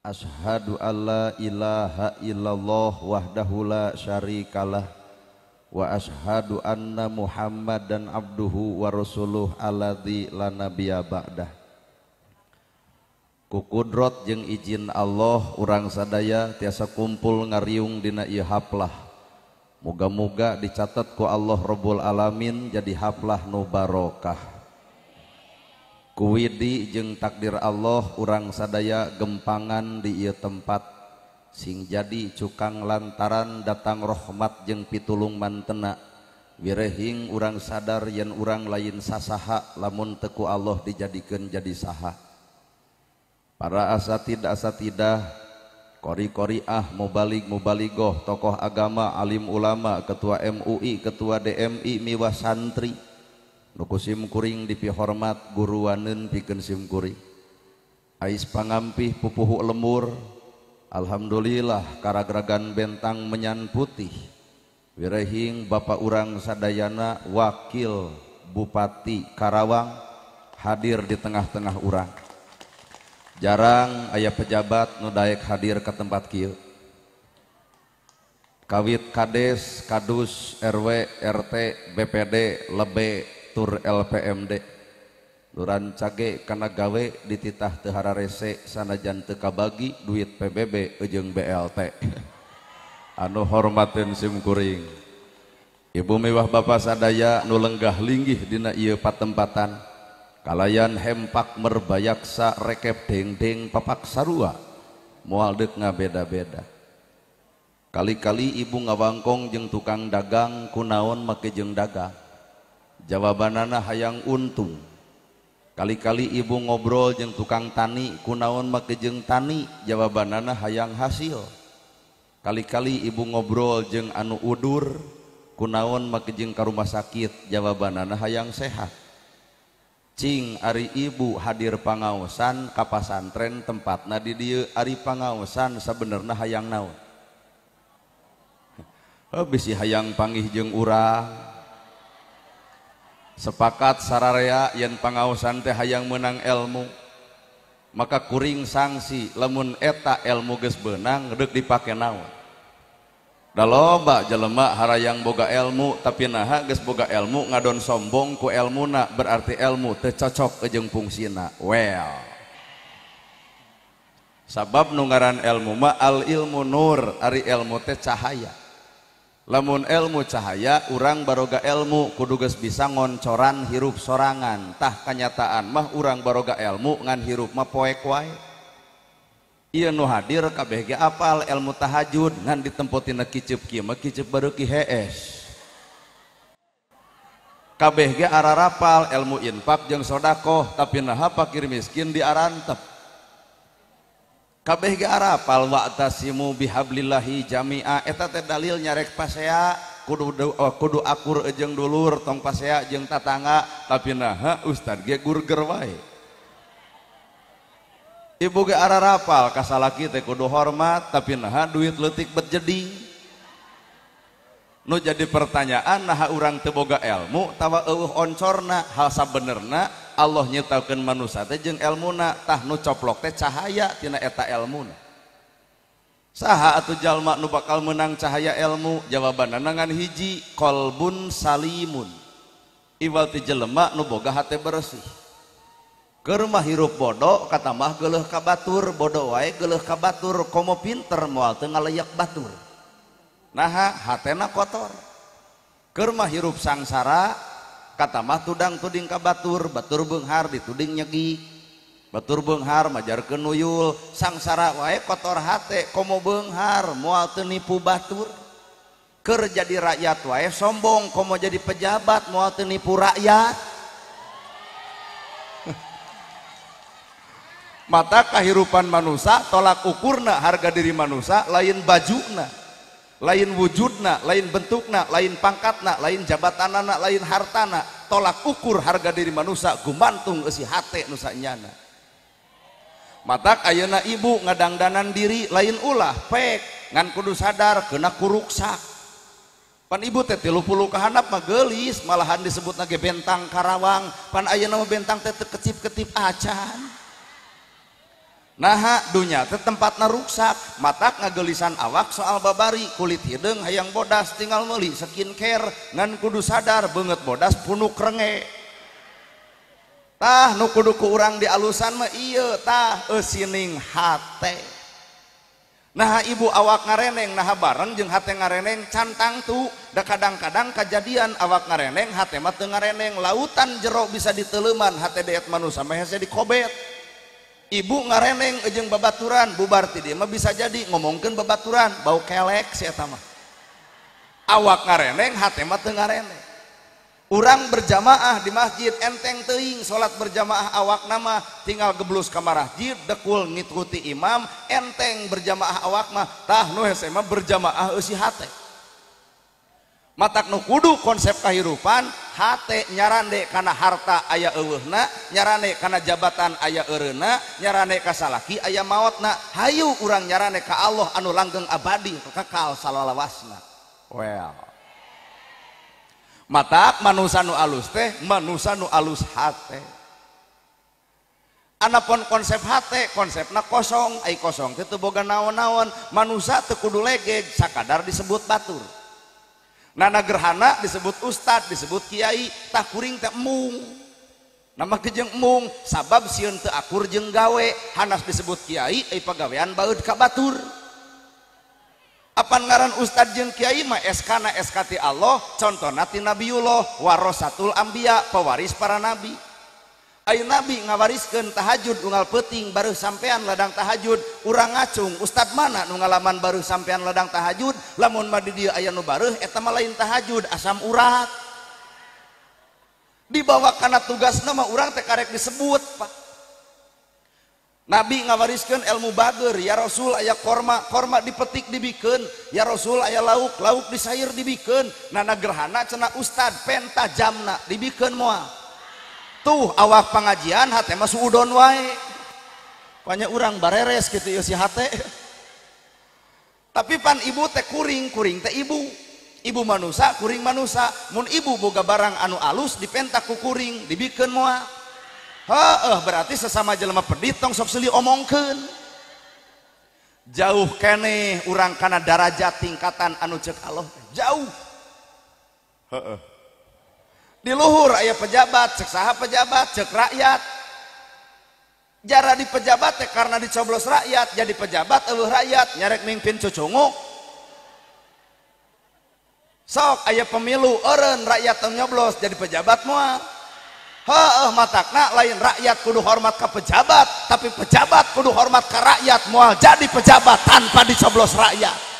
Ashhadu alla ilaha illallah wahdahu la syarikalah wa ashhadu anna Muhammadan abduhu wa rasuluh alladzi la nabiyya ba'dah. Ku kudrot jeung izin Allah urang sadaya tiasa kumpul ngariung dina ieu haplah. Moga-moga dicatat ku Allah Rabbul Alamin jadi haplah nu barokah. Kuwidi jeung takdir Allah urang sadaya gempangan di ieu tempat sing jadi cukang lantaran datang rahmat jeung pitulung mantena wirehing urang sadar yen urang lain sasaha lamun teu ku Allah dijadikeun jadi saha. Para asatid asatidah, qori-qoriah, mubalig mubaligoh, tokoh agama, alim ulama, ketua MUI, ketua DMI, miwah santri nu ku sim kuring dipihormat guruaneun pikeun sim kuring. Ais pangampih pupuhu lembur, alhamdulillah karagragan bentang menyan putih. Wirehing bapak urang sadayana wakil Bupati Karawang hadir di tengah-tengah urang. Jarang aya pejabat nu daek hadir ke tempat kieu. Kawit kades, kadus, RW, RT, BPD, lebe, tur LPMD duran cage kana gawe dititah teu hararese sanajan teu kabagi duit PBB jeung BLT. Anu hormateun sim kuring, ibu miwah bapa sadaya nu lenggah linggih dina ieu patempatan kalayan hempak merbayaksa rekep dengdeng papak sarua moal deuk ngabeda-beda. Kali-kali ibu ngawangkong jeung tukang dagang kunaon make jeung dagang, jawabanana hayang untung. Kali-kali ibu ngobrol jeung tukang tani kunaon make jeung tani, jawabanana hayang hasil. Kali-kali ibu ngobrol jeung anu udur kunaon make jeung ka rumah sakit, jawabanana hayang sehat. Cing ari ibu hadir pangaosan ka pasantren tempatna di dieu, ari pangaosan sabenerna hayang naon? Heuh, bisi hayang panggih jeung urang. Sepakat sararea yen pangaosan teh hayang menang ilmu, maka kuring sangsi lamun eta ilmu geus beunang deuk dipake naon. Da loba jelema harayang boga ilmu tapi naha geus boga ilmu ngadon sombong ku elmuna, berarti ilmu teu cocok jeung fungsina. Well, sabab nu ngaran ilmu mah al ilmu nur, ari ilmu teh cahaya. Lamun ilmu cahaya, urang baroga ilmu kudu geus bisa ngoncoran hirup sorangan. Tah kanyataan mah urang baroga ilmu ngan hirup mah poek wae. Ieu nu hadir kabeh ge apal ilmu tahajud ngan ditempotina kiceup kieu mah kiceup bareuki hees. Kabeh ge ararapal ilmu infak jeung sodakoh tapi naha fakir miskin diarantep. Kabeh ge arapal wa'tasimu bihablillahi jami'a, eta teh dalil nyarek pasea kudu akur jeung dulur tong pasea jeung tatangga tapi naha ustad ge gurger wae. Ibu ge ararapal ka salaki teh kudu hormat tapi naha duit leutik bet jeding. Nu jadi pertanyaan naha urang teu boga ilmu tawa eueuh oncorna, hal sabenerna Allah nyiptakeun manusia teh jeung elmuna, tah nu coplok teh cahaya tina eta elmuna. Saha atuh jalma nu bakal meunang cahaya ilmu? Jawabanna ngan hiji, qalbun salimun. Iwal ti jelema nu boga hate bersih. Keur mah hirup bodoh katamah geuleuh ka batur, bodoh wae geuleuh ka batur, komo pinter moal teu ngaleyak batur. Naha hatena kotor. Keur mah hirup sangsara katamah tudang tuding ka batur, batur beunghar dituding nyegi, batur beunghar majarkeun nuyul, sangsara wae kotor hate komo beunghar moal teu nipu batur. Keur jadi rakyat wae sombong komo jadi pejabat moal teu nipu rakyat. Mata kahirupan manusia tolak ukurna harga diri manusia lain bajuna, lain wujudna, lain bentukna, lain pangkatna, lain jabatanana, lain hartana. Tolak ukur harga diri manusia gumantung eusi hate nu sanyana. Matak ayeuna ibu ngadangdanan diri lain ulah pek ngan kudu sadar kena kuruksak. Pan ibu teh 30 kahandap mah geulis, malahan disebutna ge bentang Karawang. Pan ayeuna mah bentang teh teu kecip-ketip acan. Naha dunya teh tempatna ruksak, matak ngagelisan awak soal babari, kulit hideung hayang bodas tinggal meuli skincare ngan kudu sadar beungeut bodas punuk renge. Tah nu kudu ku urang dialusan mah ieu tah eusining hate. Nah ibu awak ngareneng, nah bareng jeung hate ngareneng cantang tu, da kadang-kadang kajadian awak ngareneng hate mah teu ngareneng, lautan jero bisa diteleuman hate deet manusa mah hese dikobet. Ibu ngareneng jeung babaturan bubar ti dieu mah bisa jadi ngomongkeun babaturan bau kelek si eta mah. Awak ngareneng hate mah teu ngareneng. Urang berjamaah di masjid enteng teuing salat berjamaah awak nama tinggal geblus ka masjid dekul ngikuti imam enteng berjamaah awak mah tah nu hese mah berjamaah eusi hate. Matak nu kudu konsep kahirupan hate nyarande kana harta aya eueuhna, nyarande kana jabatan aya eureuna, nyarande ka salaki aya maotna. Hayu urang nyarande ka Allah anu langgeng abadi kekal salalawasna. Well, matak manusa nu alus teh manusa nu alus hate. Anapun konsep hate konsepna kosong, ai kosong teh teu boga naon-naon, manusa teu kudu legeg sakadar disebut batur. Nana gerhana disebut ustad, disebut kiai, tah kuring teh embung. Nama kejeng embung sabab sieun teu akur jeung gawe, hanas disebut kiai ai pagawean baeud ka batur. Apan ngaran ustad jeung kiai mah SK na SK ti Allah, contona ti Nabiullah, warasatul anbiya, pewaris para nabi. Ayo nabi ngawariskeun tahajud unggal peuting baru sampean ladang tahajud, urang ngacung ustad mana nu ngalaman baru sampean ladang tahajud, lamun mah di dieu aya nu bareuh eta mah lain tahajud, asam urat. Dibawa kana tugasna mah urang teh karek disebut, Pak. Nabi ngawariskeun ilmu bager, ya Rasul aya korma, korma dipetik dibikeun, ya Rasul aya lauk, lauk disair dibikeun, nana gerhana cenah ustad penta jamna dibikeun moal. Tuh awak pengajian hate mah suudon wae. Banyak urang bareres gitu ya si hate. Tapi pan ibu teh kuring, kuring teh ibu. Ibu manusa, kuring manusa. Mun ibu boga barang anu alus dipenta ku kuring, dibikeun moal. Heeh, berarti sesama jelema pedit tong sok seuli omongkeun. Jauh keneh urang kana darajat tingkatan anu ceuk Allah, jauh. Heeh. Di luhur aya pejabat, cek saha pejabat, cek rakyat. Jara di pejabat teh karena dicoblos rakyat, jadi pejabat eueuh rakyat, nyarek mimpin cucunguk. Sok aya pemilu eureun rakyat teu nyoblos jadi pejabat moal. Heeh, matakna lain rakyat kudu hormat ka pejabat, tapi pejabat kudu hormat ka rakyat, moal jadi pejabat tanpa dicoblos rakyat.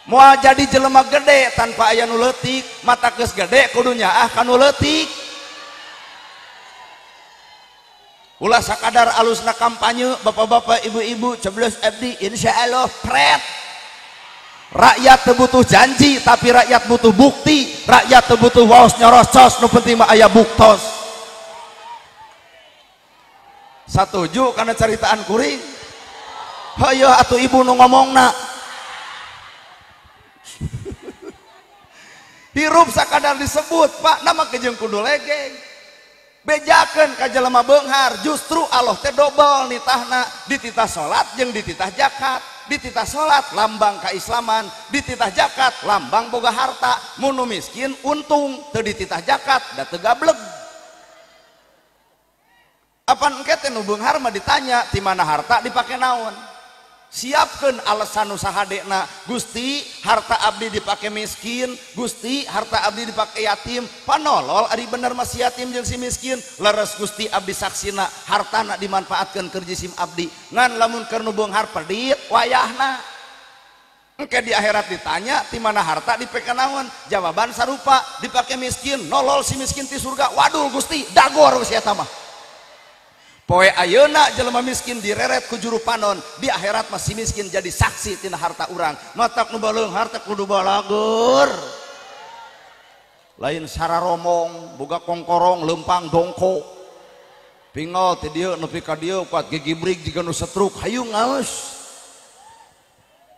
Moal jadi jelema gede tanpa aya nu leutik, mata geus gede kudu nyaah ka nu leutik. Ulah sakadar alusna kampanye, bapak-bapak, ibu-ibu, coblos abdi insyaallah pret. Rakyat teu butuh janji, tapi rakyat butuh bukti. Rakyat teu butuh waos nyorocos, nu penting mah aya buktos. Satuju kana caritaan kuring? Hayoh atuh ibu nu ngomongna. Hirup sakadar disebut, Pak, nama kejeng kudu legeng. Bejakeun ka jelema beunghar, justru Allah teh dobel nitahna, dititah salat jeung dititah zakat. Dititah salat lambang keislaman, dititah zakat lambang boga harta. Mun nu miskin untung, teu dititah zakat da teu gableg. Apan engke teh nu beunghar mah ditanya ti mana harta dipake naon. Siapkeun alasan nu sahadena, Gusti harta abdi dipake miskin, Gusti harta abdi dipake yatim, panolol ari bener mah si yatim jeung si miskin, leres Gusti abdi saksina hartana dimanfaatkeun keur jisim abdi. Ngan lamun keur nu beunghar pedit wayahna. Engke di akhirat ditanya ti mana harta dipake naon, jawaban sarupa dipake miskin, nolol si miskin ti surga, wadul Gusti dagor si eta mah. Poe ayeuna jelema miskin direret ku juru panon, di akhirat masih miskin jadi saksi tina harta urang. Matak nu baleung harta kudu balagur. Lain sararomong, boga kongkorong, lempang dongko. Pingol ti dieu nepi ka dieu kuat gigibrig jiga nu setruk, hayu ngaos.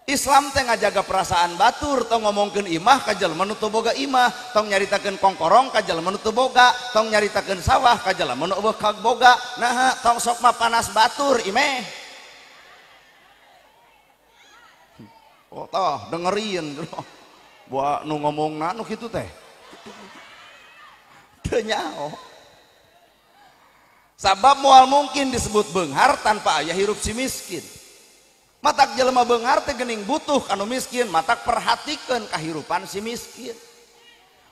Islam teh ngajaga perasaan batur, tong ngomongkeun imah ka jelema nu teu boga imah, tong nyaritakeun kongkorong ka jelema nu teu boga, tong nyaritakeun sawah ka jelema nu eueuh boga. Nah, tong sok mah panas batur imeh. Oh toh dengerin buat nu ngomongna nu kitu teh. Teu nyaho. Sabab moal mungkin disebut beunghar tanpa aya hirup si miskin. Matak jelema beunghar teh geuning butuh kanu miskin, matak perhatikeun kahirupan si miskin.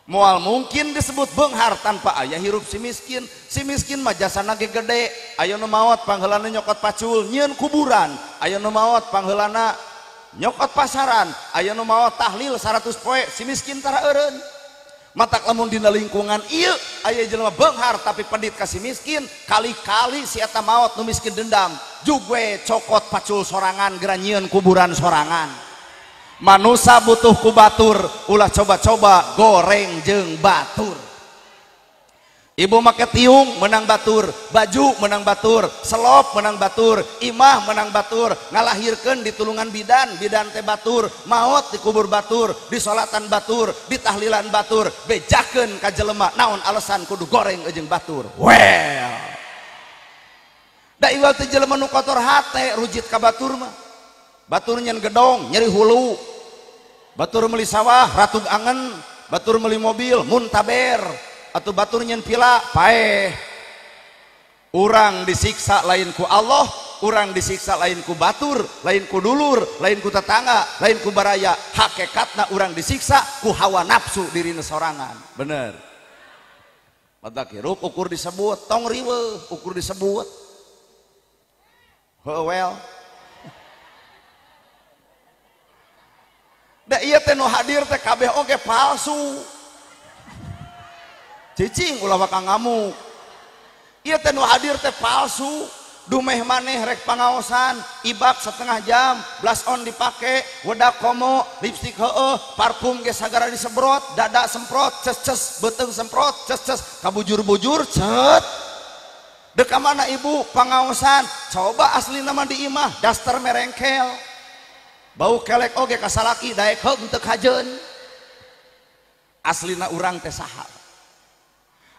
Moal mungkin disebut beunghar tanpa aya hirup si miskin. Si miskin mah jasana ge gede, aya nu maot pangheulana nyokot pacul nyieun kuburan, aya nu maot pangheulana nyokot pasaran, aya nu maot tahlil 100 poe, si miskin tara eureun. Matak lamun dina lingkungan ieu aya jelema beunghar tapi pedit ka si miskin, kali-kali si eta maot nu miskin dendam, jugwe cokot pacul sorangan geura nyieun kuburan sorangan. Manusa butuh ku batur, ulah coba-coba goreng jeung batur. Ibu make tiung menang batur, baju menang batur, selop menang batur, imah menang batur, ngalahirkeun di tulungan bidan, bidan teh batur, maot dikubur batur, disolatan batur, ditahlilan batur, bejakeun ka jelema naon alasan kudu goreng jeung batur. Well. Da iwal teh jelema nu kotor hate rujit ka batur mah. Batur nyen gedong nyeri hulu. Batur meuli sawah ratug angen, batur meuli mobil muntaber. Atau batur nyen pila paeh. Urang disiksa lain ku Allah, urang disiksa lain ku batur, lain ku dulur, lain ku tetangga, lain ku baraya. Hakikatna urang disiksa ku hawa nafsu dirina sorangan. Bener. Matak hirup ukur disebut, tong riweuh ukur disebut. Heuh well. Da ieu teh nu hadir teh kabeh oge palsu. Cicing ulah waka ngamuk. Ieu teh nu hadir teh palsu. Dumeh maneh rek pangaosan, ibak setengah jam, blush on dipake, wedak komo, lipstik heueuh, parfum ge sagara disebrot, dada semprot, ces-ces, beuteung semprot, ces-ces, kabujur-bujur cet. Dek ka mana ibu pangaosan? Coba aslina mah di imah, daster merengkel. Bau kelek oge ka salaki daek heug teu kajeun. Aslina urang teh saha?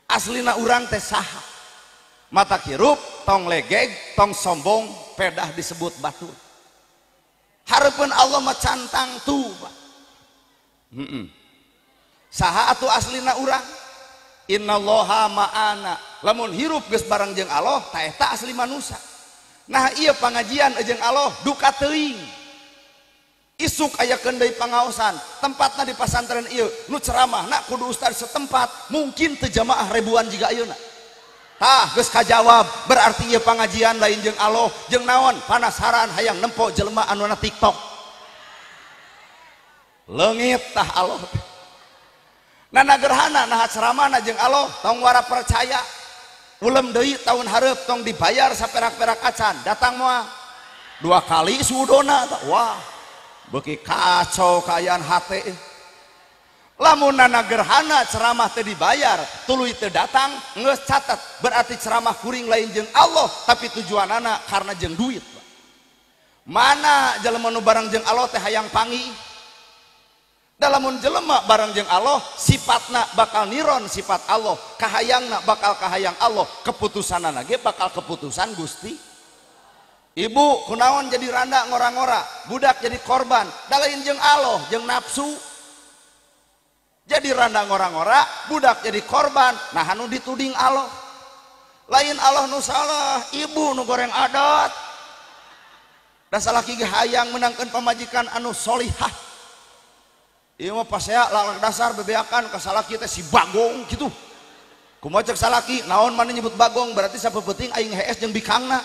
Aslina urang teh saha? Mata hirup tong legeg tong sombong pedah disebut batur. Hareupeun Allah mah cantang tu. Saha atuh aslina urang? Innallaha ma'ana. Lamun hirup geus bareng jeung Allah ta eta asli manusa. Nah ieu pangajian jeung Allah duka teuing. Isuk aya deui pangaosan, tempatna di pasantren ieu, nu ceramahna kudu ustad setempat, mungkin teu jamaah ribuan jiga ayeuna. Tah geus kajawab, berarti ieu pangajian lain jeung Allah, jeung naon? Panasaran hayang nempo jelema anu na TikTok. Leungit tah Allah. Nana gerhana naha ceramahna jeung Allah, tong wara percaya. Ulem deui tahun hareup tong dibayar saperak-perak acan, datang moal. Dua kali sudona wah. Beuki kacau kaayaan hate. Lamun nana gerhana ceramah teu dibayar, tuluy teu datang, geus catet, berarti ceramah kuring lain jeung Allah, tapi tujuanana karena jeung duit. Mana jelema nu bareng jeung Allah teh hayang panggih. Da lamun jelema bareng jeung Allah, sifatna bakal niron sifat Allah, kahayangna bakal kahayang Allah, keputusanana ge bakal keputusan Gusti. Ibu kunaon jadi randa ngora-ngora, budak jadi korban, da lain jeung Allah, jeung nafsu. Jadi randa ngora-ngora, budak jadi korban, nah anu dituding Allah. Lain Allah nu salah, ibu nu goreng adat. Da salaki ge hayang menangkeun pamajikan anu solihah. Ieu mah pasea lalak dasar bebeakan ka salaki teh si Bagong kitu. Kumaha cek salaki, naon maneh nyebut Bagong, berarti sapeupeting aing hees jeung bikangna.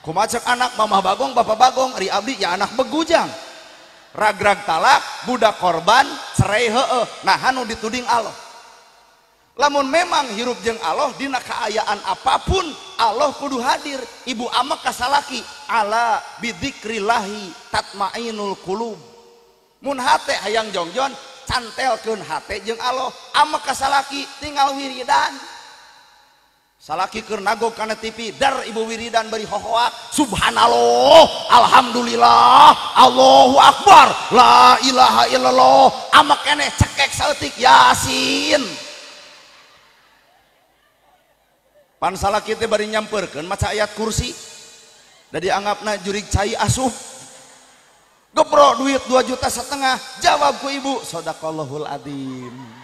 Kumaha cek anak mamah Bagong, bapak Bagong, ari abdi ya anak begujang. Ragrag talak, budak korban, cerai heueuh, nah anu dituding Allah. Lamun memang hirup jeung Allah dina kaayaan apapun Allah kudu hadir. Ibu amak ka salaki, ala bidzikrillahi tatmainul qulub. Mun hate hayang jongjon, cantelkeun hate jeung Allah. Amak ka salaki tinggal wiridan. Salaki keur nagog kana TV, dar ibu wiridan bari hohoak, subhanallah, alhamdulillah, Allahu akbar, la ilaha illallah, amak keneh cekek saeutik Yasin. Pan salaki teh bari nyamperkeun maca ayat kursi. Da dianggapna jurig cai asup. Gebro duit 2,5 juta, jawab ku ibu, sadaqallahul adzim.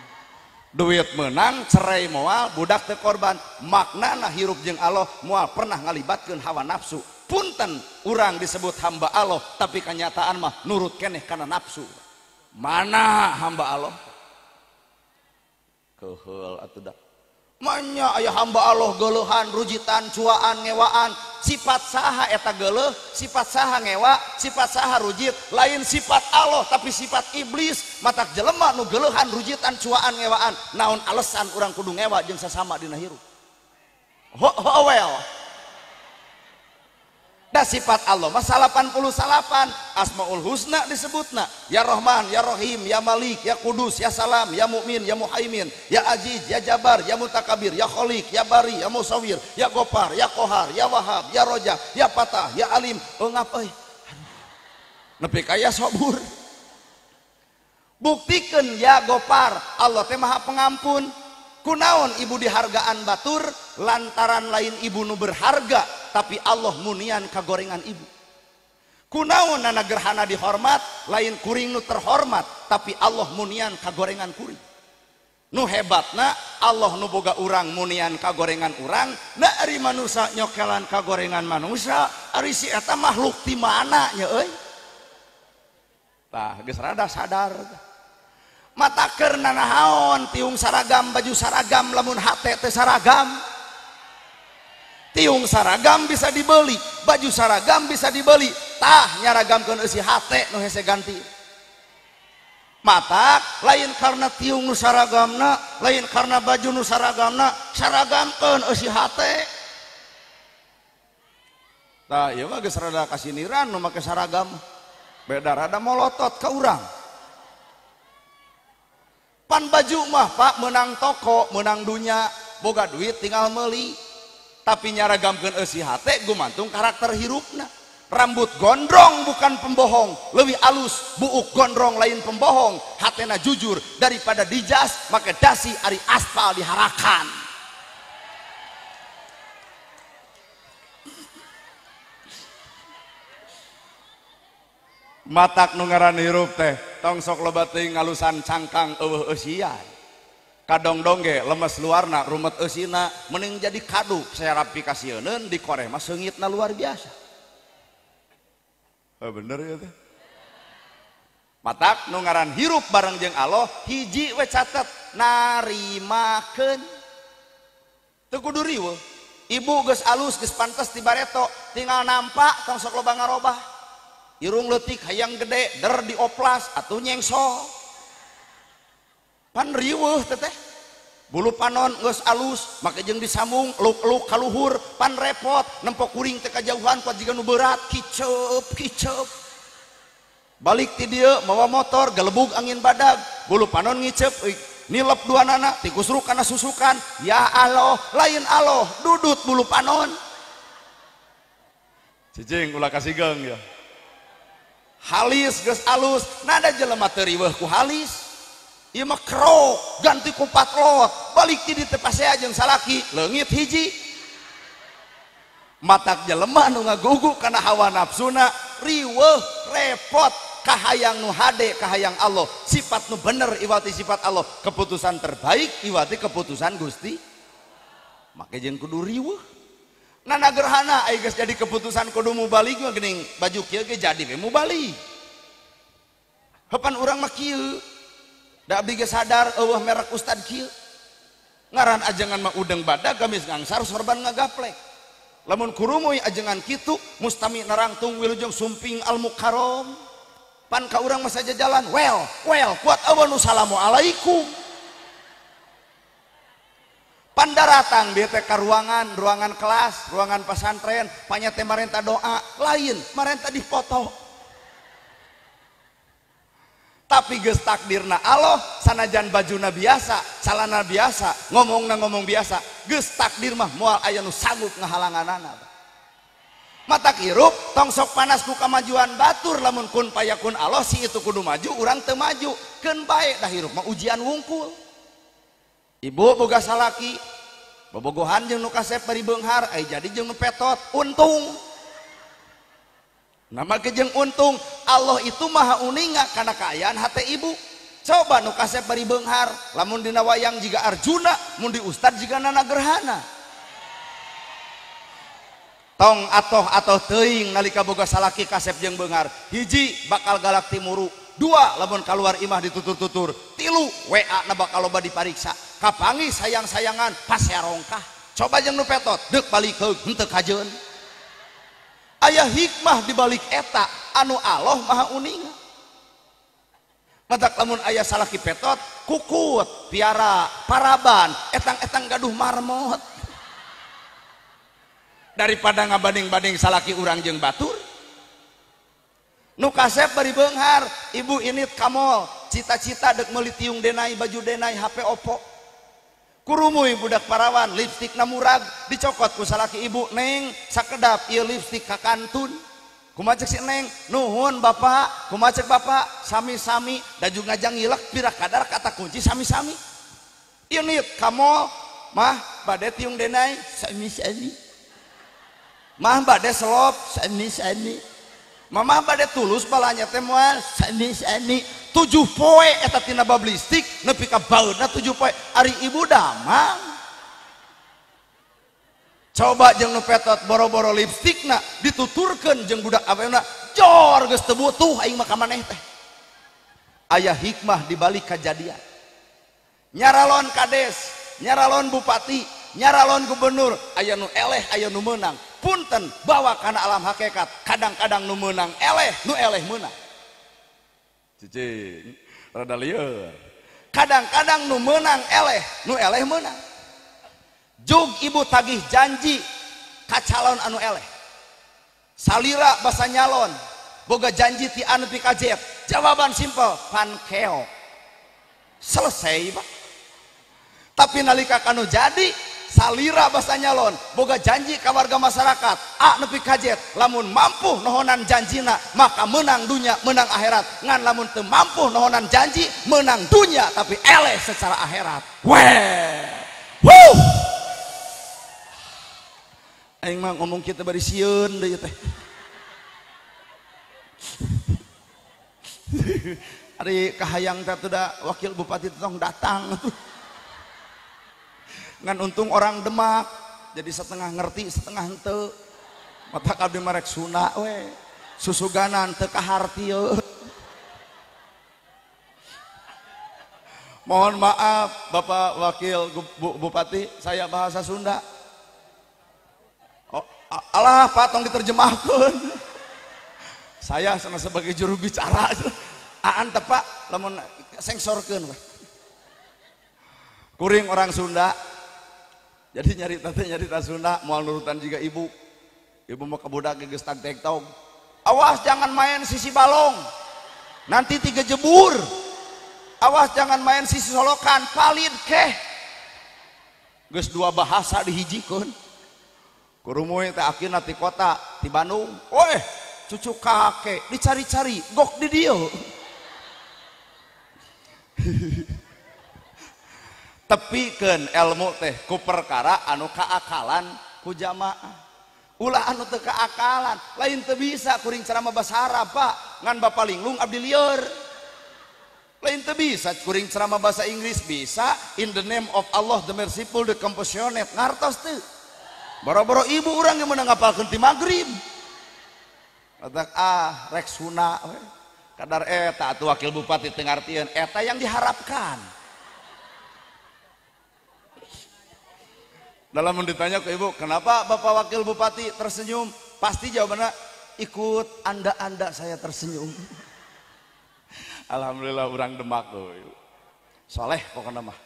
Duit menang, cerai moal, budak teu korban. Maknana hirup jeung Allah moal pernah ngalibatkeun hawa nafsu. Punten urang disebut hamba Allah, tapi kenyataan mah nurut keneh kana nafsu. Mana hamba Allah? Keheul atuh da. Manya aya hamba Allah geuleuhan, rujitan, cuaan, ngewaan. Sifat saha eta geuleuh, sifat saha ngewa, sifat saha rujit, lain sifat Allah tapi sifat iblis. Matak jelema nu geuleuhan, rujitan, cuaan, ngewaan. Naon alasan urang kudu ngewa jeung sasama dina hirup? Ho ho well. Da sifat Allah mah 89 Asmaul Husna disebutna, ya Rahman, ya Rahim, ya Malik, ya Kudus, ya Salam, ya Mukmin, ya Muhaimin, ya Aziz, ya Jabar, ya Mutakabir, ya Khalik, ya Bari, ya Musawir, ya Gopar, ya Kohar, ya Wahab, ya Rojak, ya Patah, ya Alim. Eungap euy. Nepi ka ya Sobur. Buktikeun ya Gopar, Allah teh Maha Pengampun. Kunaon ibu dihargaan batur lantaran lain ibu nu berharga tapi Allah munian kagorengan ibu. Kunaon nana gerhana dihormat lain kuring nu terhormat tapi Allah munian kagorengan kuring. Nu hebatna Allah nu boga urang munian kagorengan urang, na ari manusa nyokelan kagorengan manusa, ari si eta makhluk ti mana nya euy. Tah geus rada sadar. Mataker nanahaon tiung saragam baju saragam lamun hate teh saragam. Tiung saragam bisa dibeli, baju saragam bisa dibeli, tah nyaragamkeun eusi hate nu hese ganti. Matak lain karena tiung nu saragamna, lain karena baju nu saragamna, saragamkeun eusi hate. Tah ieu mah geus rada kasiniran nu make saragam. Beda rada molotot ka urang. Pan baju mah pak menang toko, menang dunya, boga duit tinggal meuli. Tapi nyaragamkeun eusi hate gumantung karakter hirupna. Rambut gondrong bukan pembohong, leuwih alus buuk gondrong lain pembohong, hatena jujur daripada dijas make dasi ari aspal diharakan. Matak nu ngaran hirup teh tong sok loba teuing ngalusan cangkang eueuh eusian. Kadongdong ge lemes luarna rumet eusina mending jadi kadu serap pikasieuneun dikoreh mah seungitna luar biasa. Oh, bener ya teh. Matak nu ngaran hirup bareng jeung Allah hiji we catet narimakeun. Teu kudu riweuh. Ibu geus alus geus pantes di bareto tinggal nampak tong sok loba ngarobah. Irung leutik hayang gede der dioplas atuh nyengsol. Pan riweuh teteh. Bulu panon geus alus make jeung disambung luk-luk kaluhur pan repot nempo kuring teh kajauhan kuat jiga nu berat kiceup kiceup. Balik ti dieu mawa motor gelebug angin badag bulu panon ngiceup nilep duanana tikus ruk kana susukan ya Allah lain Allah dudut bulu panon. Cicing ulah kasigeng ya. Halis geus alus nada jelema teu riweuh ku halis. Ieu mah kerok ganti ku patlot balik ti dieu teh pasea jeung salaki leungit hiji. Matak jelema nu ngagugu kana hawa nafsuna riweuh repot kahayang nu hade kahayang Allah sifat nu bener iwati sifat Allah keputusan terbaik iwati keputusan Gusti. Make jeung kudu riweuh. Nana gerhana ai geus jadi keputusan kudu mubalik mah geuning baju kieu ge jadi we mubalik. Hepan urang mah kieu. Da abdi ge sadar eueuh merek ustad kieu. Ngaran ajengan mah udeng badag gamis ngangsar sorban ngagaplek. Lamun kurumuy ajengan kitu mustami narangtung wilujeng sumping al mukarrom. Pan ka urang mah saja jalan well well kuat eueuh nu salamu alaikum. Pandaratang dia teh ka ruangan, ruangan kelas, ruangan pesantren, panya teh marenta doa, lain marenta dipoto. Tapi geus takdirna Allah, sanajan bajuna biasa, calana biasa, ngomongna ngomong biasa, Geus takdir mah moal aya nu sanggup ngahalanganana. Mata hirup tong sok panas ku kamajuan batur lamun kun payakun Allah si itu kudu maju urang teu maju keun bae dah hirup mah ujian wungkul. Ibu boga salaki bobogohan jeung nu kasep bari beunghar ai jadi jeung nu petot untung. Nama ke jeung untung Allah itu maha uninga kana kaayaan hate ibu. Coba nu kasep bari beunghar lamun dina wayang jiga Arjuna mun di ustad jiga Nana Gerhana. Tong atoh-atoh teuing nalika boga salaki kasep jeung beunghar hiji bakal galak timuru, dua lamun kaluar imah ditutur-tutur, tilu WA na bakal loba dipariksa, kapangi sayang-sayangan paserongkah. Coba jeung nu petot deuk balikeun henteu kajeun. Aya hikmah dibalik eta anu Allah maha uninga. Matak lamun aya salaki petot kukut piara paraban etang-etang gaduh marmot. Daripada ngabanding-banding salaki urang jeung batur. Nu kasep bari beunghar, ibu ini kamol, cita-cita dek meuli tiung denai, baju denai, HP Oppo. Kurumuy budak parawan, lipstikna murag, dicokot ku salaki ibu, neng sakedap ieu lipstik ka kantun. Kumaha cek si neng, nuhun bapak, kumaha cek bapak, sami-sami, daju ngajang ngilek pira kadar kata kunci sami-sami. Ini kamol mah bade tiung denai, sami-sami. Mah bade selop sami-sami. Mama bade tulus balanya teh moal sami-sami. 7 poe eta tina bablistik nepi ka baeudna 7 poe. Ari ibu damang. Coba jeung nu petot boro-boro lipstikna dituturkeun jeung budak awewna jor geus teu butuh aing mah ka maneh teh. Aya hikmah di balik kajadian. Nyaralon kades, nyaralon bupati, nyaralon gubernur, aya nu eleh aya nu meunang. Punten bawa kana alam hakikat kadang-kadang nu meunang eleh nu eleh meunang. Cicing rada lieur. Kadang-kadang nu meunang eleh nu eleh meunang. Jug ibu tagih janji ka calon anu eleh. Salira basa nyalon boga janji ti anu pi ka Z. Jawaban simpel pankeo. Selesai pak. Tapi nalika kanu jadi salira basa nyalon boga janji ka warga masyarakat A nepi ka Z lamun mampu nohonan janjina maka menang dunia menang akhirat, ngan lamun teu mampu nohonan janji menang dunia tapi eleh secara akhirat. Weh wuh aing mah ngomong kitu bari sieun deui teh. Ari kahayang teh da wakil bupati tong datang. Ngan untung orang Demak jadi setengah ngerti setengah henteu. Matak abdi marek Sunda we susuganan teu kahartieun. Mohon maaf Bapak Wakil Bupati, saya bahasa Sunda. Oh, alah Pak tong diterjemahkeun. Saya sama sebagai juru bicara. Aan teh Pak lamun sengsorkeun we. Kuring orang Sunda. Jadi nyarita teh nyarita Sunda, moal nurutan juga ibu. Ibu mau ke budak geus tag tog. Awas jangan main sisi balong. Nanti 3 jebur. Awas jangan main sisi solokan, palid keh. Geus 2 bahasa dihijikeun. Kurumuy teh akhirna ti kota, ti Bandung. Weh, cucu kakek dicari-cari, gok di dieu. Tepikeun ilmu teh ku perkara anu kaakalan ku jamaah. Ulah anu teu kaakalan, lain teu bisa kuring ceramah bahasa Arab Pak, ngan Bapak linglung abdi lieur. Lain teu bisa kuring ceramah bahasa Inggris bisa, in the name of Allah the merciful the compassionate, ngartos teu. Boro-boro ibu urang yang meunang ngapalkeun ti magrib. Batak ah rek suna we. Kadar eta atuh wakil bupati teu ngartieun, eta yang diharapkan. Dalam ditanya ke ibu, kenapa Bapak Wakil Bupati tersenyum? Pasti jawabannya, ikut anda-anda saya tersenyum. Alhamdulillah orang Demak tuh. Soleh pokoknya mah.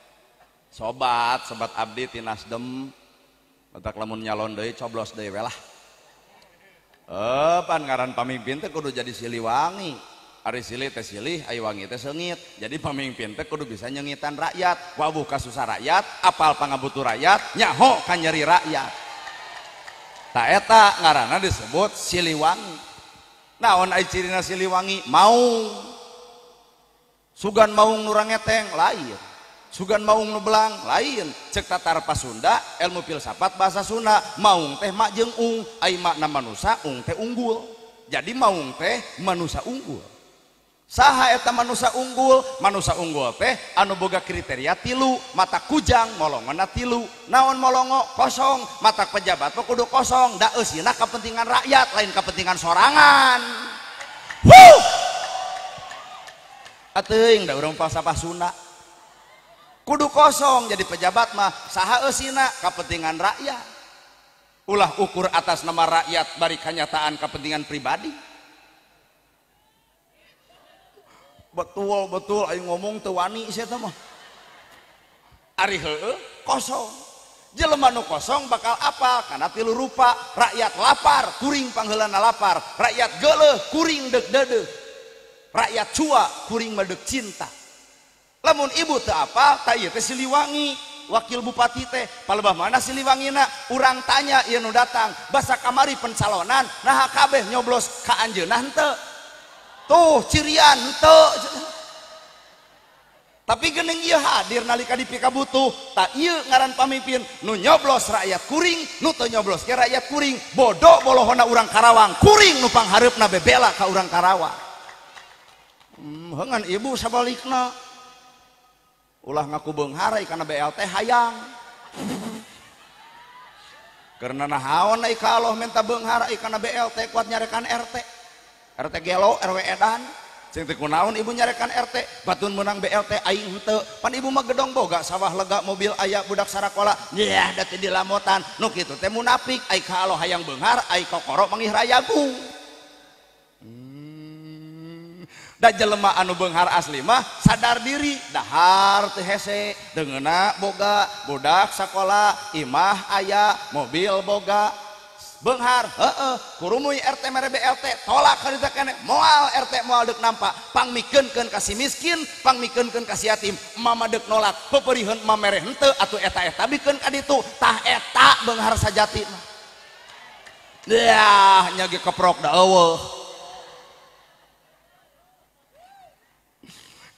Sobat, sobat abdi ti Nasdem. Batak lamun nyalon deui coblos deui we lah. Pan ngaran pamimpin teh kudu jadi Siliwangi. Ari silih teh silih, ai wangi teh seungit. Jadi pamimpin teh kudu bisa nyengitan rakyat, wawuh kasusah rakyat, apal pangabutuh rakyat, nyaho ka nyeri rakyat. Ta eta ngaranna disebut Siliwangi. Naon ai cirina Siliwangi? Maung. Sugan maung nu rangeteng lain. Sugan maung nu belang lain. Cek tatar Pasunda, ilmu filsafat bahasa Sunda, maung teh mak jeung ung, ai makna manusa ung teh unggul. Jadi maung teh manusa unggul. Saha eta manusa unggul? Manusa unggul teh anu boga kriteria tilu, mata kujang molongona tilu. Naon molongo? Kosong. Mata pejabat mah kudu kosong, da eusina kepentingan rakyat lain kepentingan sorangan. Huh! Ateuing da urang falsafah Sunda. Kudu kosong jadi pejabat mah saha eusina kepentingan rakyat. Ulah ukur atas nama rakyat bari kanyataan kepentingan pribadi. Betul betul ayo ngomong teu wani sia teh mah. Ari heueuh kosong. Jelema nu kosong bakal apal kana tilu rupa. Rakyat lapar kuring pangheulana lapar, rakyat geuleuh kuring deuk deudeuh, rakyat cua kuring mah deuk cinta. Lamun ibu teu apal tah ieu teh Siliwangi wakil bupati teh. Palebah mana Siliwangina? Urang tanya ieu nu datang basa kamari pencalonan naha kabeh nyoblos ka anjeunna henteu. Tuh cirian henteu. Tapi geuning ieu hadir nalika dipikabutuh, tak ieu ngaran pamimpin nu nyoblos rakyat kuring, nu teu nyoblos ke rakyat kuring. Bodoh bolohona urang Karawang, kuring nu panghareupna bebela ka urang Karawang. Heungan ibu sabalikna. Ulah ngaku beunghar kana BLT hayang. Karena nahaon ai ka Allah minta beunghar kana BLT kuat nyarekan RT. RT gelo, RW edan. Cing teh kunaon ibu nyarekan RT, batun menang BLT aing henteu. Pan ibu mah gedong boga, sawah lega, mobil aya, budak sarakola. Nyah da teh dilamotan. Nu kitu teh munafik, ai ka Allah hayang beunghar, ai kokoro mangih rayagung. Da jelema anu beunghar asli mah sadar diri, dahar teu hese, deungeuna boga, budak sakola, imah aya, mobil boga. Beunghar heeh, kurumuy RT mere BLT, tolak harita keneh, moal RT moal deuk nampa, pangmikeunkeun ka si miskin, pangmikeunkeun ka si yatim, mama deuk nolak, peperiheun mama mere henteu atuh eta-eta bikeun ka ditu, tah eta beunghar sajati mah. Yah, nya ge keprok da eueuh.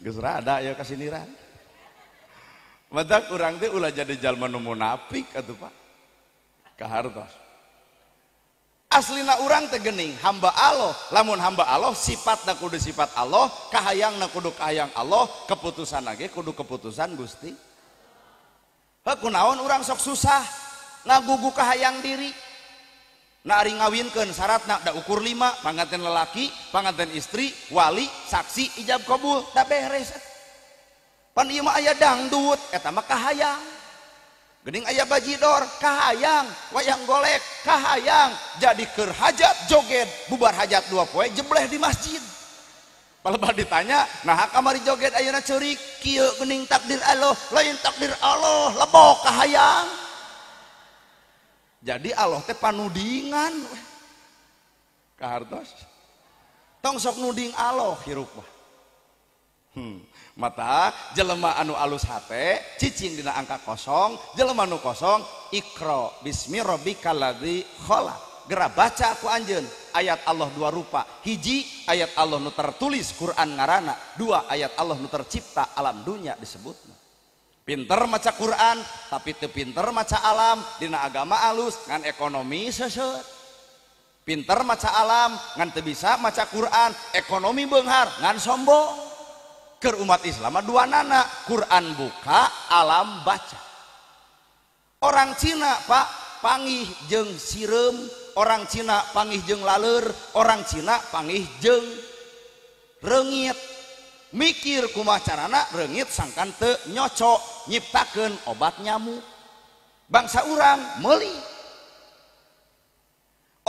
Geus rada ya kasiniran. Matak urang teh ulah jadi jalma nu munafik atuh Pak. Kahartos. Aslina urang teh geuning hamba Allah, lamun hamba Allah sifatna kudu sifat Allah, kahayangna kudu kahayang Allah, keputusanna ge kudu keputusan Gusti. Heuh kunaon urang sok susah ngagugu kahayang diri. Na ari ngawinkeun syaratna da ukur 5, panganten lelaki, panganten istri, wali, saksi, ijab kabul, da beres. Pan ieu mah aya dangdut, eta mah kahayang. Geuning aya bajidor, kahayang, wayang golek, kahayang, jadi keur hajat joget, bubar hajat 2 poe jebleh di masjid. Palebah ditanya, nah kamari joget ayeuna ceurik, kieu geuning takdir Allah, lain takdir Allah, lebok kahayang. Jadi Allah teh panudingan. Kahartos. Tong sok nuding Allah hirup mah. Mata jelema anu alus hate cicing dina angka kosong, jelema anu kosong ikra bismi rabbikal ladzi khalaq. Gera baca ku anjeun ayat Allah dua rupa. Hiji ayat Allah nu tertulis Quran ngaranna, dua ayat Allah nu tercipta alam dunya disebutna. Pinter maca Quran tapi teu pinter maca alam, dina agama alus ngan ekonomi seuseut. Pinter maca alam ngan teu bisa maca Quran, ekonomi beunghar ngan sombong. Keur umat Islam dua nana, Quran buka, alam baca. Orang Cina Pak pangih jeung sireum, orang Cina pangih jeung laleur, orang Cina pangih jeung reungit. Mikir kumaha carana reungit sangkan teu nyocok, nyiptakeun obat nyamuk. Bangsa urang meuli.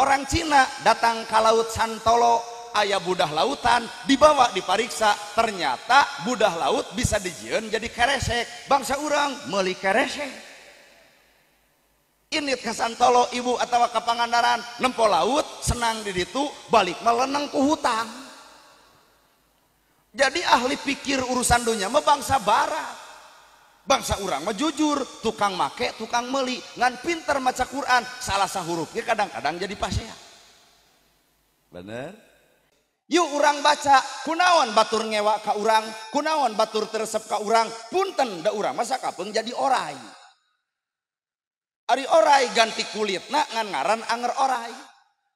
Orang Cina datang ka laut Santolo, aya budah lautan, dibawa dipariksa, ternyata budah laut bisa dijieun jadi keresek. Bangsa urang meuli keresek. Init ke Santolo ibu atawa ka Pangandaran, nempo laut, senang di ditu, balik meleneng ku hutang. Jadi ahli pikir urusan dunia mah bangsa barat. Bangsa urang mah jujur, tukang make, tukang meuli, ngan pinter maca Quran, salah sahurufnya kadang-kadang jadi pasea. Bener? Yuk urang baca, kunaon batur ngewa ka urang, kunaon batur teresep ka urang, punten da urang masa kapeung jadi orai. Ari orai ganti kulitna ngan ngaran anger orai.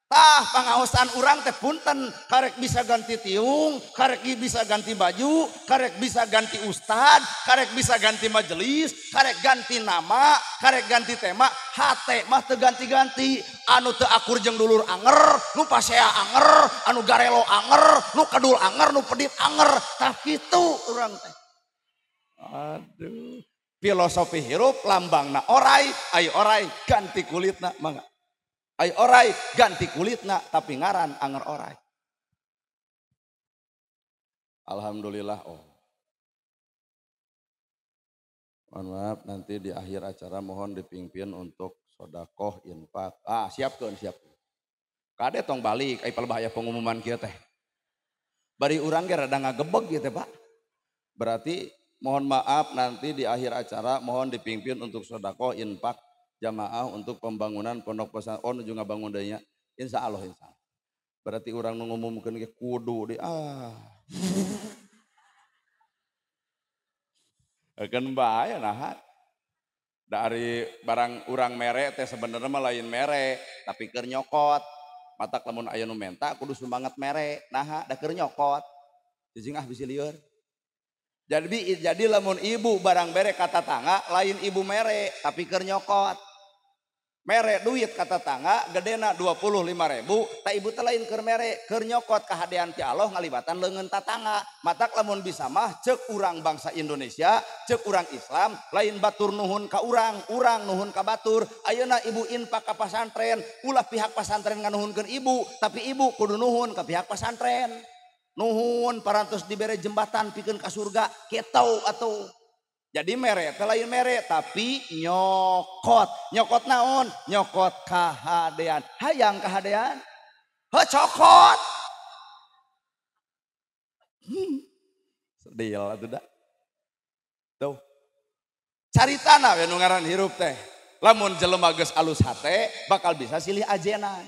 Tah pangaosan urang teh punten, karek bisa ganti tiung, karek bisa ganti baju, karek bisa ganti ustad, karek bisa ganti majelis, karek ganti nama, karek ganti tema, hate mah teu ganti-ganti. Anu teu akur jeung dulur anger, nu pasea anger, anu garelo anger, nu kedul anger, nu pedit anger. Tah kitu urang teh. Aduh, filosofi hirup lambangna orai, ai orai ganti kulitna mangga. Ai orai ganti kulitna tapi ngaran anger orai. Alhamdulillah. Oh. Mohon maaf nanti di akhir acara mohon dipimpin untuk sodakoh infak. Ah, siapkeun, siapkeun. Kade tong balik ai palebah aya pengumuman kieu teh. Bari urang ge rada ngagebeg ieu teh, Pak. Berarti mohon maaf nanti di akhir acara mohon dipimpin untuk sodakoh infak jamaah untuk pembangunan pondok pesantren. Oh, nuju ngabangun deui nya. Insyaallah, insyaallah. Berarti urang nu ngumumkeun ge kudu di ah. Kan bahaya nah. Dari barang urang mere teh sebenarnya mah lain mere, tapi keur nyokot. Matak lamun aya nu menta kudu semangat mere. Naha da keur nyokot. Cicing ah bisi lieur. Jadi lamun ibu barang bere ka tatangga lain ibu mere, tapi keur nyokot. Mere duit ka tatangga gedena 25.000, ta ibu teh lain keur mere, keur nyokot kahadean ti Allah ngalibatan leungeun tatangga. Matak lamun bisa mah ceuk urang bangsa Indonesia, ceuk urang Islam, lain batur nuhun ka urang, urang nuhun ka batur. Ayeuna ibu infak ka pasantren, ulah pihak pasantren nganuhunkeun ibu, tapi ibu kudu nuhun ka pihak pasantren. Nuhun parantos dibere jembatan pikeun ka surga, kitu atuh. Jadi mere teh lain mere tapi nyokot. Nyokot naon? Nyokot kahadean. Hayang kahadean? Heuh cokot. Sedih atuh da. Tuh. Caritana we nu ngaran hirup teh. Lamun jelema geus alus hate bakal bisa silih ajenan.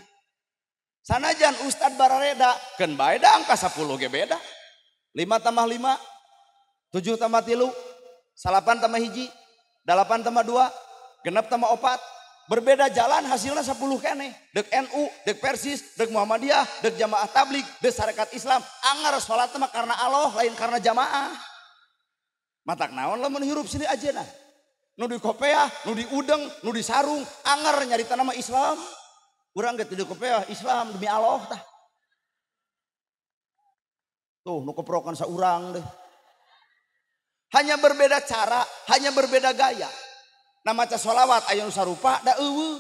Sanajan ustad barareda keun bae da angka 10 ge beda. 5 tambah 5, 7 tambah 3, 8 tambah 1, 8 tambah 2, 6 tambah 4. Berbeda jalan hasilnya 10 keneh. Dek NU, dek Persis, dek Muhammadiyah, dek Jamaah Tabligh, dek Sarekat Islam. Angar sholat mah karena Allah, lain karena jamaah. Matak naon lamun hirup sini aja nah. Nu di kopeah, nu di udeng, nu di sarung, angar nyarita nama Islam. Urang ge teu di kopeah Islam demi Allah tah. Tuh nu keprokan saurang deh. Hanya berbeda cara, hanya berbeda gaya. Nah maca sholawat aya nu sarupa da eueuh.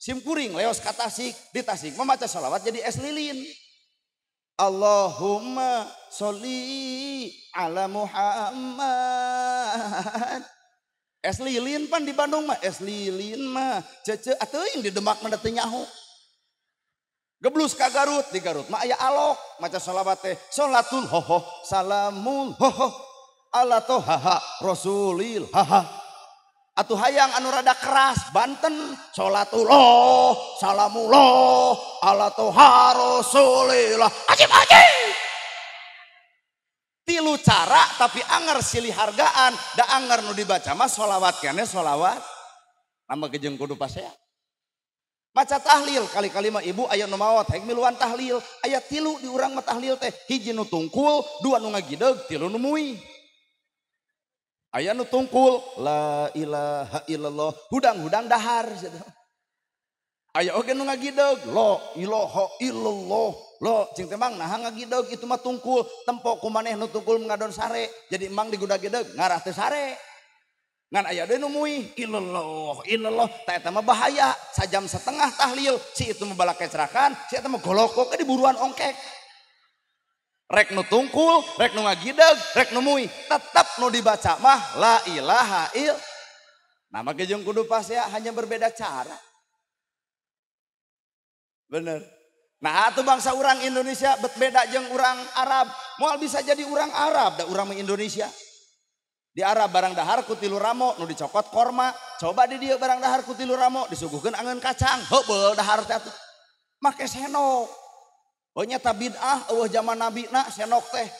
Sim kuring leos ka Tasik, di Tasik mah maca sholawat jadi es lilin. Allahumma sholli ala Muhammad. Es lilin pan di Bandung mah es lilin mah cece atuh di Demak mah teu nyaho. Geblus ka Garut, di Garut mah aya alok maca sholawat teh sholatul hoho salamul hoho ala tohaha rasulil haha. Atuh hayang anu rada keras Banten sholatullah salamullah ala toha rasulillah ajib ajib. Tilu cara tapi anger silih hargaan da anger nu dibaca mah sholawat kene sholawat nama gejeng kudu pasea. Maca tahlil kali-kali mah ibu aya nu maot hayang miluan tahlil aya tilu di urang mah tahlil teh hiji nu tungkul, dua nu ngagideg, tilu nu muih. Aya nu tungkul la ilaha illallah hudang-hudang dahar. Aya oge nu ngagideg la ilaha illallah lo cing teh mang naha ngagideg itu mah tungkul tempo ku maneh nu tungkul ngadon sare jadi emang digudag-gideg ngarah teu sare. Ngan aya deui nu muih illallah illallah ta eta mah bahaya sajam setengah tahlil si itu mah balak kecerakan si eta mah golokok ke diburuan ongkek. Rek nu tungkul, rek nu ngagideg, rek nu muih, tetap nu dibaca mah la ilaha il. Nama ge jeung kudu pasea hanya berbeda cara. Bener. Nah atuh bangsa urang Indonesia bet beda jeung urang Arab. Moal bisa jadi urang Arab da urang Indonesia. Di Arab barang dahar ku tilu ramo nu dicokot korma. Coba di dieu barang dahar ku tilu ramo disuguhkeun angeun kacang. Heubeul dahar teh atuh. Make senok. Oh nyata bid'ah eueuh zaman nabi na senok teh.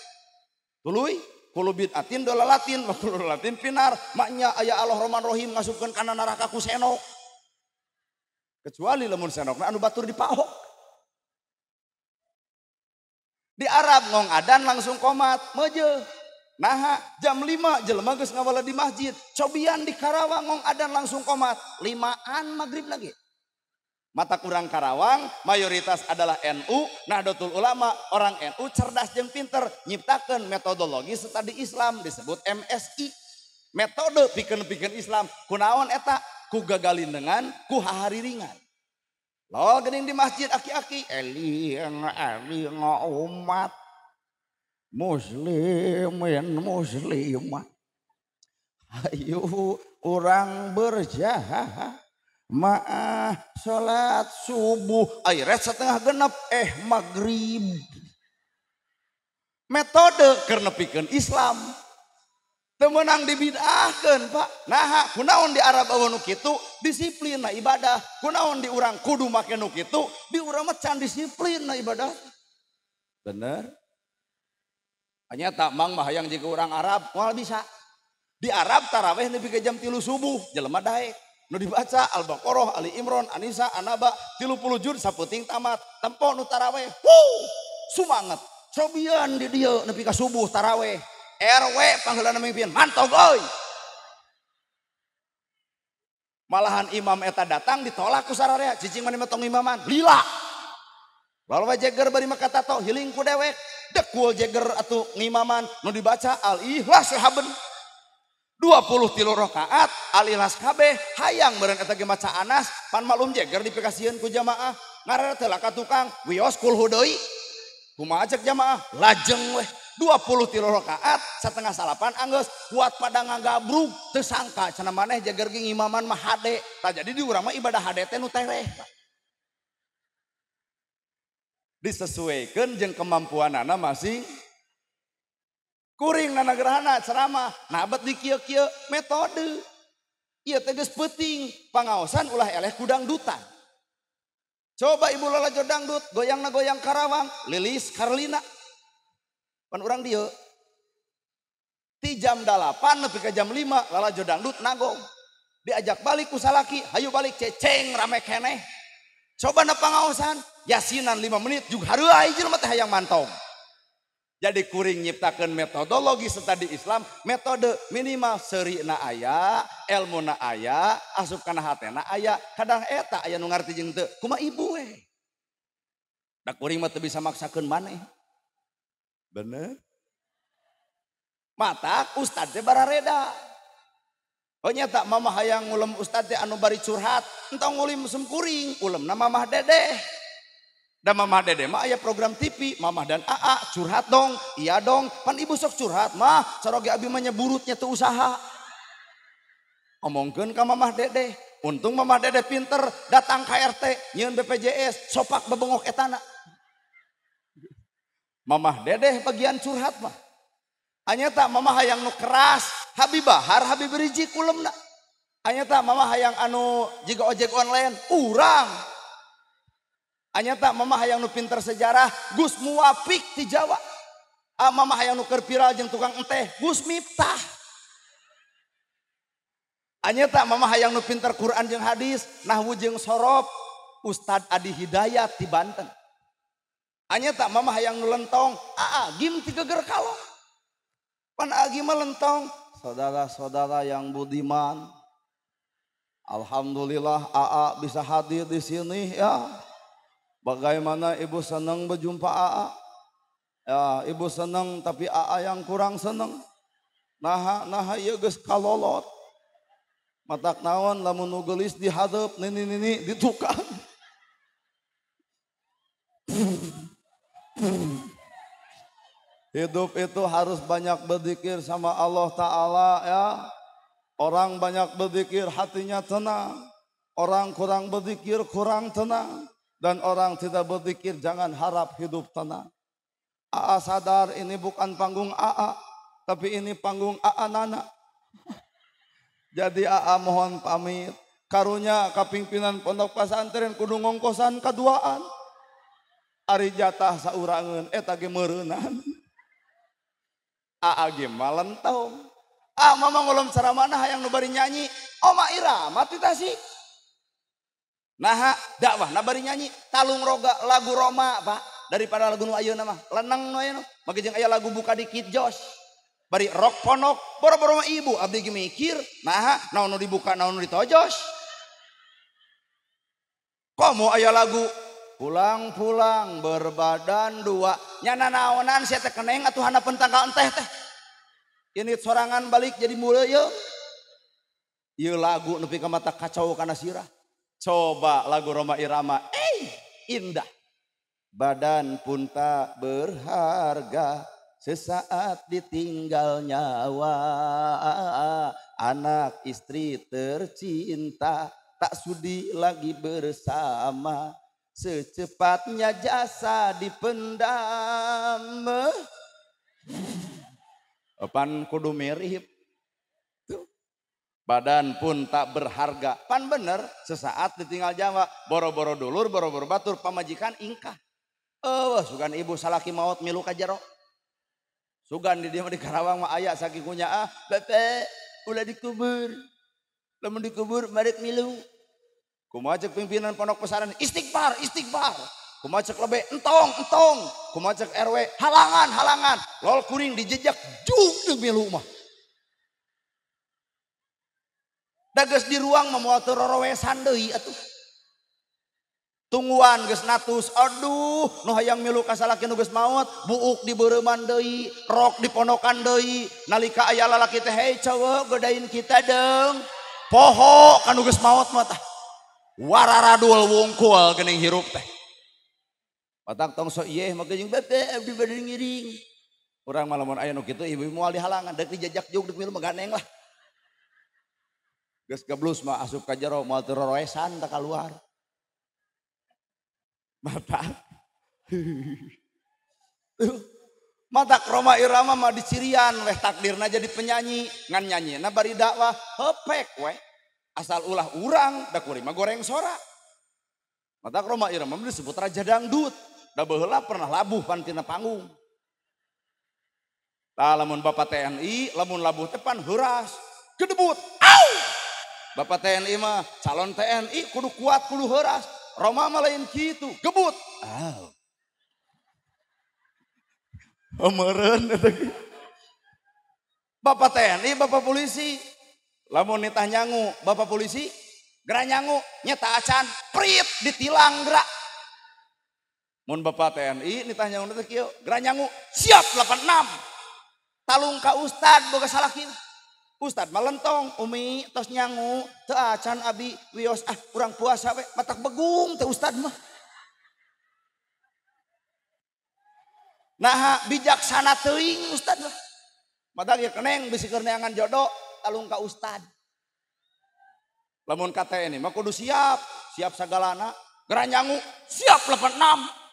Tuluy kulu bid'atin dolalatin wa kulu dolalatin pinar. Maknya aya Allah Rahman Rahim ngasupkeun kana neraka ku senok. Kecuali lamun senokna anu batur dipaok. Di Arab ngong adan langsung komat meje. Naha jam 5 jelema geus ngawala di masjid. Cobian di Karawang ngong adan langsung komat. 5-an maghrib lagi. Mata kurang Karawang mayoritas adalah NU, Nahdlatul Ulama, orang NU cerdas jeung pinter nyiptakeun metodologi studi Islam disebut MSI. Metode pikeun-pikeun Islam kunaon eta ku gagalindengan ku hahariringan. Lol geuning di masjid aki-aki eling eling umat muslimin muslimat ayo urang berjamaah salat subuh ayret setengah genep maghrib. Metode keur nepikeun Islam teu meunang dibid'ahkeun Pak. Naha kunaon di Arab eueuh nu kitu disiplin na ibadah, kunaon di urang kudu make nu kitu, di urang mah can disiplin na ibadah. Bener? Hanya tak mang mah hayang jiga urang Arab moal bisa. Di Arab taraweh nepi ka jam 3 subuh jelema daek. Nu dibaca Al-Baqarah, Ali Imran, Anisa, Anaba 30 juz sapeuting tamat. Tempo nu taraweh. Wuh, sumanget. Cobian di dieu nepi ka subuh taraweh. RW pangheulana mimpin mantog euy. Malahan imam eta datang ditolak ku sararea, cicing maneh mah tong imaman. Lila. Lalu we jeger bari mah katato hiling ku dewek. Dekul jeger atuh ngimaman nu dibaca Al-Ikhlas sahaben. 23 rakaat Al-Ikhlas kabeh hayang meureun eta ge maca Anas pan maklum jeger dipikasieun ku jamaah. Ngaranna teh ka tukang wios kulhu deui. Kumaha cek jamaah lajeng weh. 23 rakaat setengah salapan anggeus kuat pada ngagabrug teu sangka cenah maneh jeger ge ngimaman mah hade. Tah jadi di urang mah ibadah hade teh nu tereh. Disesuaikeun jeung kemampuanana masing. Kuring nana gerhana ceramah nah bet di kieu-kieu metode. Ieu teh geus peuting pangaosan ulah eleh ku dangdutan. Coba ibu lalajo dangdut goyangna goyang Karawang Lilis Karlina. Pan urang dieu ti jam 8 nepi ka jam 5 lalajo dangdut nagong. Diajak balik ku salaki, hayu balik ceceng rame keneh. Coba na pangaosan yasinan 5 menit juga hareuai jelema teh hayang mantong. Jadi kuring nyiptakeun metodologi studi Islam, metode minimal seurina aya, elmuna aya, asup kana hatena aya, kadang eta aya nu ngarti jeung teu, kumaha ibu we. Da kuring mah teu bisa maksakeun maneh. Bener? Matak ustad teh barareda. Oh nyata mama hayang ngulem ustad teh anu bari curhat, entong ngulim sem kuring, ulemna mamah dedeh. Da mamah dedeh mah aya program TV, mamah dan AA curhat dong, iya dong, pan ibu sok curhat mah, saroge abi mah nyeburutnya teu usaha. Omongkeun ka mamah dedeh, untung mamah dedeh pinter, datang ka RT, nyieun BPJS, sopak bebengok etana. Mamah dedeh bagian curhat mah. Anyata mamah hayang nu keras, Habib Bahar, Habib Rizik ulemna. Anyata mamah hayang anu jiga ojek online, urang. Anyata mamah hayang nu pinter sejarah, Gus Muwafik ti Jawa. Mamah hayang nu keur viral jeung tukang enteh, Gus Miftah. Anyata mamah hayang nu pinter Quran jeung hadis, nahwu jeung sorof, Ustad Adi Hidayat ti Banten. Anyata mamah hayang nu lentong, aa gim ti geger kalong. Pan agi mah lentong, saudara-saudara yang budiman. Alhamdulillah AA bisa hadir di sini ya. Bagaimana ibu senang berjumpa AA? Ya, ibu senang tapi AA yang kurang senang. Naha naha ieu geus kalolot. Matak naon lamun nu geulis dihadep nini nini di tukang. Hidup itu harus banyak berzikir sama Allah Ta'ala ya. Orang banyak berzikir hatinya tenang. Orang kurang berzikir kurang tenang. Dan orang tidak berzikir jangan harap hidup tenang. Aa sadar ini bukan panggung Aa, tapi ini panggung Aa Nana. Jadi Aa mohon pamit. Karunya kapimpinan pondok pesantren kudu ngongkosan kaduaan. Ari jatah saurangeun eta ge meureunan. Aa ge malentong. Ah mama ngolom ceramah hayang nu bari nyanyi. Oma Irama ti Tasik. Nah dakwah na bari nyanyi talung roga lagu Roma Pak daripada lagu nu ayeuna mah leneng nu ayeuna mage jeung aya lagu buka dikit jos bari rok ponok boro-boro mah ibu abdi ge mikir nah naon nu dibuka naon nu ditojos komo aya lagu pulang-pulang berbadan dua nyana naonan sia teh keneng atuh handapeun tanggal enteh teh ini sorangan balik jadi muleuyeung ieu lagu nepi ka mata kacau kana sirah. Coba lagu Roma Irama, indah. Badan pun tak berharga sesaat ditinggal nyawa. Anak istri tercinta tak sudi lagi bersama. Secepatnya jasa dipendam. Pan kudu mirip. Badan pun tak berharga. Pan bener, sesaat ditinggal Jawa. Boro-boro dulur, boro-boro batur, pamajikan ingkah. Sugan ibu salaki maot milu ka jero. Sugan di dieu di Karawang mah aya saking kunya ah, bapak ulah dikubur. Lamun dikubur marek milu. Kumaha cek pimpinan pondok pesantren istighfar, istighfar. Kumaha cek lebe entong, entong. Kumaha cek RW halangan, halangan. Lol kuring dijejak juk deui milu mah. Da geus di ruang mah moal teu rorowesan deui atuh. Tungguan geus natus, aduh nu hayang milu ka salaki nu geus maot, buuk dibeureuman deui, rok diponokan deui, nalika aya lalaki teh hei cowok godain kita dong. Poho ka nu geus maot mah tah. Wararadul wungkul geuning hirup teh. Matak tong sok ieu mah jeung bapak abdi bade ngiring. Urang mah lamun aya nu kitu ibu moal dihalangan, deuk dijajak juk deuk milu mah gandeng lah. Geus geblus mah asup ka jero moal teu roroesan tah kaluar. Mata. Matak Roma Irama mah dicirian weh takdirna jadi penyanyi, ngan nyanyina bari dakwah hepek weh. Asal ulah urang da kuring mah goreng sora. Matak Roma Irama disebut raja dangdut. Da baheula pernah labuh pan tina panggung. Tah lamun bapak TNI lamun labuh teh pan heuras, gedebut. Au! Bapak TNI mah calon TNI kudu kuat kudu heuras. Roma mah lain kitu, gebut. Au. Meureun eta. Bapak TNI, bapak polisi. Lamun nitah nyangu, bapak polisi geura nyangu, nyeta acan, prit ditilang geura. Mun bapak TNI nitah nyangu teh kieu, geura nyangu, siap 86. Talung ka ustad boga salaki. Ustad malentong, umi tos nyangu, teu acan abi wios ah urang puasa we, matak begung teh ustad mah. Nah bijaksana teuing ustad mah. Matak ieu keneng bisi keur neangan jodoh talung ka ustad. Lamun ka TNI mah kudu siap, siap sagalana, geura nyangu, siap 86.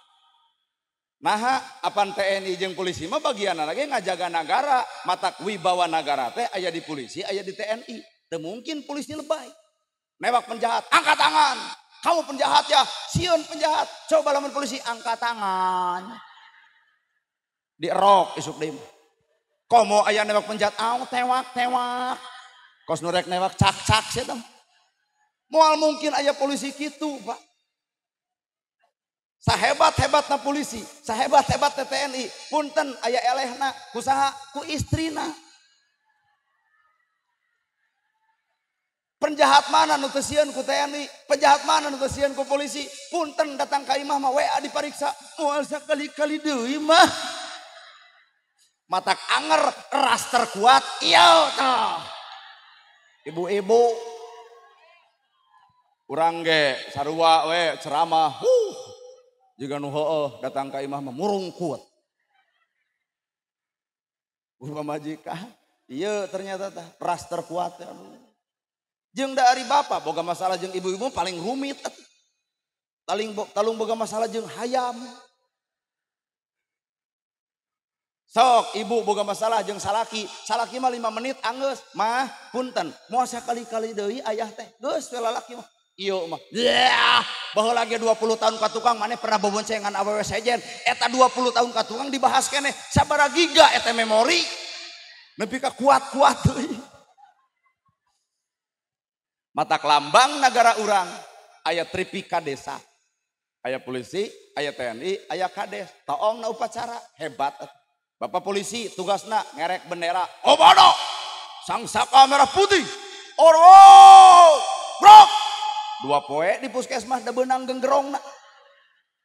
Nah, apan TNI jeung polisi mah bagianna lagi ngajaga nagara, matak wibawa nagara teh aya di polisi, aya di TNI. Teu mungkin polisi lebay. Newak penjahat, angkat tangan. Kamu penjahat ya, sieun penjahat. Coba lamun polisi angkat tangan. Dirok isuk deui. Komo aya newak penjahat, au tewak tewak. Kos nu rek newak cak-cak sia teh. Moal mungkin aya polisi kitu, Pak. Sahebat-hebatna polisi, sahebat-hebatna TNI, punten aya elehna, kusaha ku istrina. Penjahat mana nu teu sieun ku TNI, penjahat mana nu teu sieun ku polisi, punten datang ka imah mah WA dipariksa, moal sakali-kali deui mah. Matak anger ras terkuat, ieu tah. Ibu-ibu urang ge sarua we ceramah, jika nu heueuh datang ka imah mah murungkut. Pamajikan, ieu ternyata tah ras terkuat teh aduh. Jeung da ari bapak boga masalah jeung ibu-ibu paling rumit. Talung boga masalah jeung hayam. Sok ibu boga masalah jeung salaki. Salaki mah 5 menit anggeus, mah punten. Moal sakali-kali deui ayah teh. Geus we lalaki mah. Ieu mah. Yeah. Baheula ge 20 tahun ka tukang maneh pernah boboncengan awewe sejen. Eta 20 tahun ka tukang dibahas keneh. Sabaraha giga eta memori. Nepi ka kuat-kuat deui. Matak lambang nagara urang aya tripika desa. Aya polisi, aya TNI, aya kades. Toongna upacara hebat. Bapak polisi tugasna ngerek bendera. Obado. Sang saka merah putih. Oro. Brok. 2 poe di puskesmas da beunang genggerongna.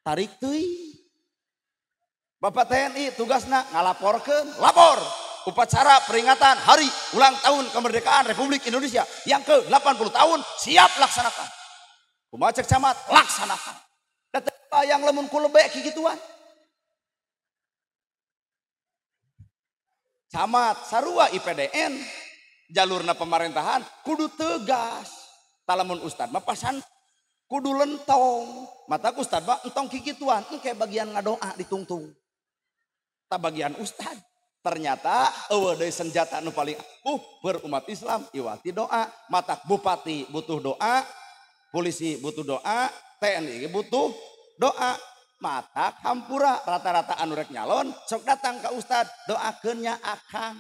Tarik teuing. Bapak TNI tugasna ngalaporkeun, lapor. Upacara peringatan hari ulang tahun kemerdekaan Republik Indonesia yang ke-80 tahun siap laksanakan. Kumaha cek camat, laksanakan. Da teu bayang lamun ku lebek kikituan. Camat sarua IPDN jalurna pemerintahan kudu tegas. Talamun ustad mah pasan kudu lentong. Mata ustad mah entong kikituan, engke bagian ngadoa ditungtung. Ta bagian ustad. Ternyata eueuh deui senjata nu paling ampuh berumat Islam iwati doa. Matak bupati butuh doa, polisi butuh doa, TNI butuh doa. Matak hampura rata-rata anu rek nyalon sok datang ka ustad doakeun nya akang.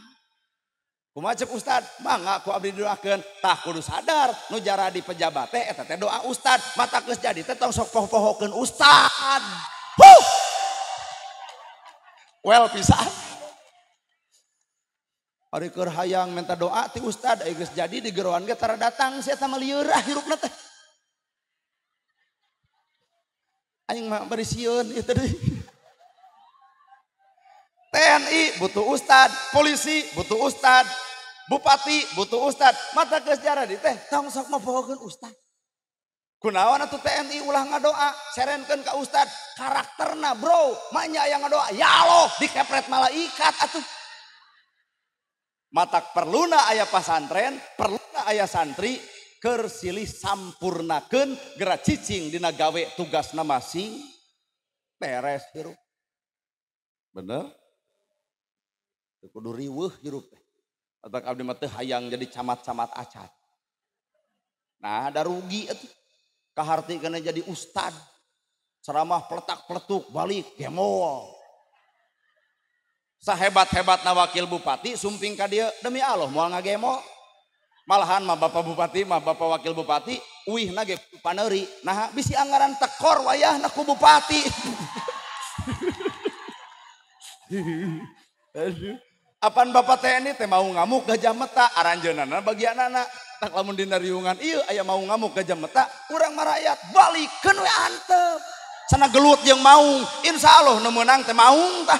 Kumaha cek ustad? Mangga ku abdi doakeun. Tah kudu sadar nu jara di pejabat teh eta teh doa ustad. Matak geus jadi teh tong sok poho-pohokeun ustad. Huh. Well pisan. Ari keur hayang minta doa ti ustad ai geus jadi di geroan ge tara datang sia teh mah lieur hirupna teh. Aing mah bari sieun ieu teh. TNI butuh ustad, polisi butuh ustad, bupati butuh ustad. Mata geus jaradi teh tong sok mapohokeun ustad. Kunaon atuh TNI ulah ngadoa, serenkeun ka ustad, karakterna bro, manya aya ngadoa, ya Allah dikepret malaikat atuh. Matak perluna aya pasantren, perluna aya santri, keur silih sampurnakeun geura cicing dina gawe tugasna masing beres hirup. Bener? Teu kudu riweuh hirup teh. Matak abdi mah teu hayang jadi camat-camat acan. Nah, da rugi atuh. Kaharti kana jadi ustad. Ceramah peletak-peletuk balik gemol. Sahebat-hebatna wakil bupati sumping ka dieu demi Allah moal ngagemol. Malahan mah bapak bupati mah bapak wakil bupati uihna ge paneuri. Nah bisi anggaran tekor wayahna ku bupati. Apan bapak TNI teh mau ngamuk gajah meta aranjeunana bagianana. Tak lamun dina riungan ieu aya mau ngamuk gajah meta urang mah rakyat balikeun we antep. Sana gelut jeung maung, insyaallah nu meunang teh maung tah.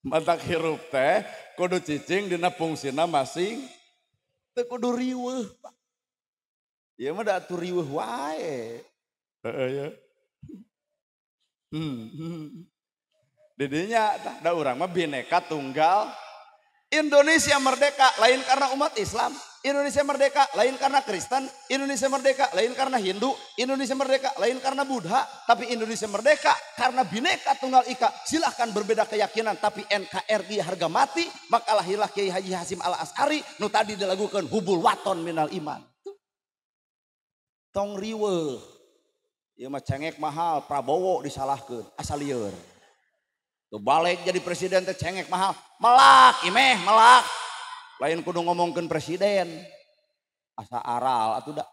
Matak hirup teh kudu cicing dina fungsina masing teu kudu riweuh Pak. Ieu mah da atuh riweuh wae. Heeh ya. Didinya tah da urang mah bineka tunggal. Indonesia merdeka lain karena umat Islam, Indonesia merdeka lain karena Kristen, Indonesia merdeka lain karena Hindu, Indonesia merdeka lain karena Buddha, tapi Indonesia merdeka karena bineka tunggal ika. Silahkan berbeda keyakinan tapi NKRI harga mati, maka lahirlah Kiai Haji Hasyim Al-Asy'ari nu tadi dilakukan hubul waton minal iman. Tong riweuh. Ieu mah cengek mahal, Prabowo disalahkeun, asal lieur. Tuh balik jadi presiden teh cengek mahal, melak imeh melak. Lain kudu ngomongkeun presiden. Asa aral atuh da.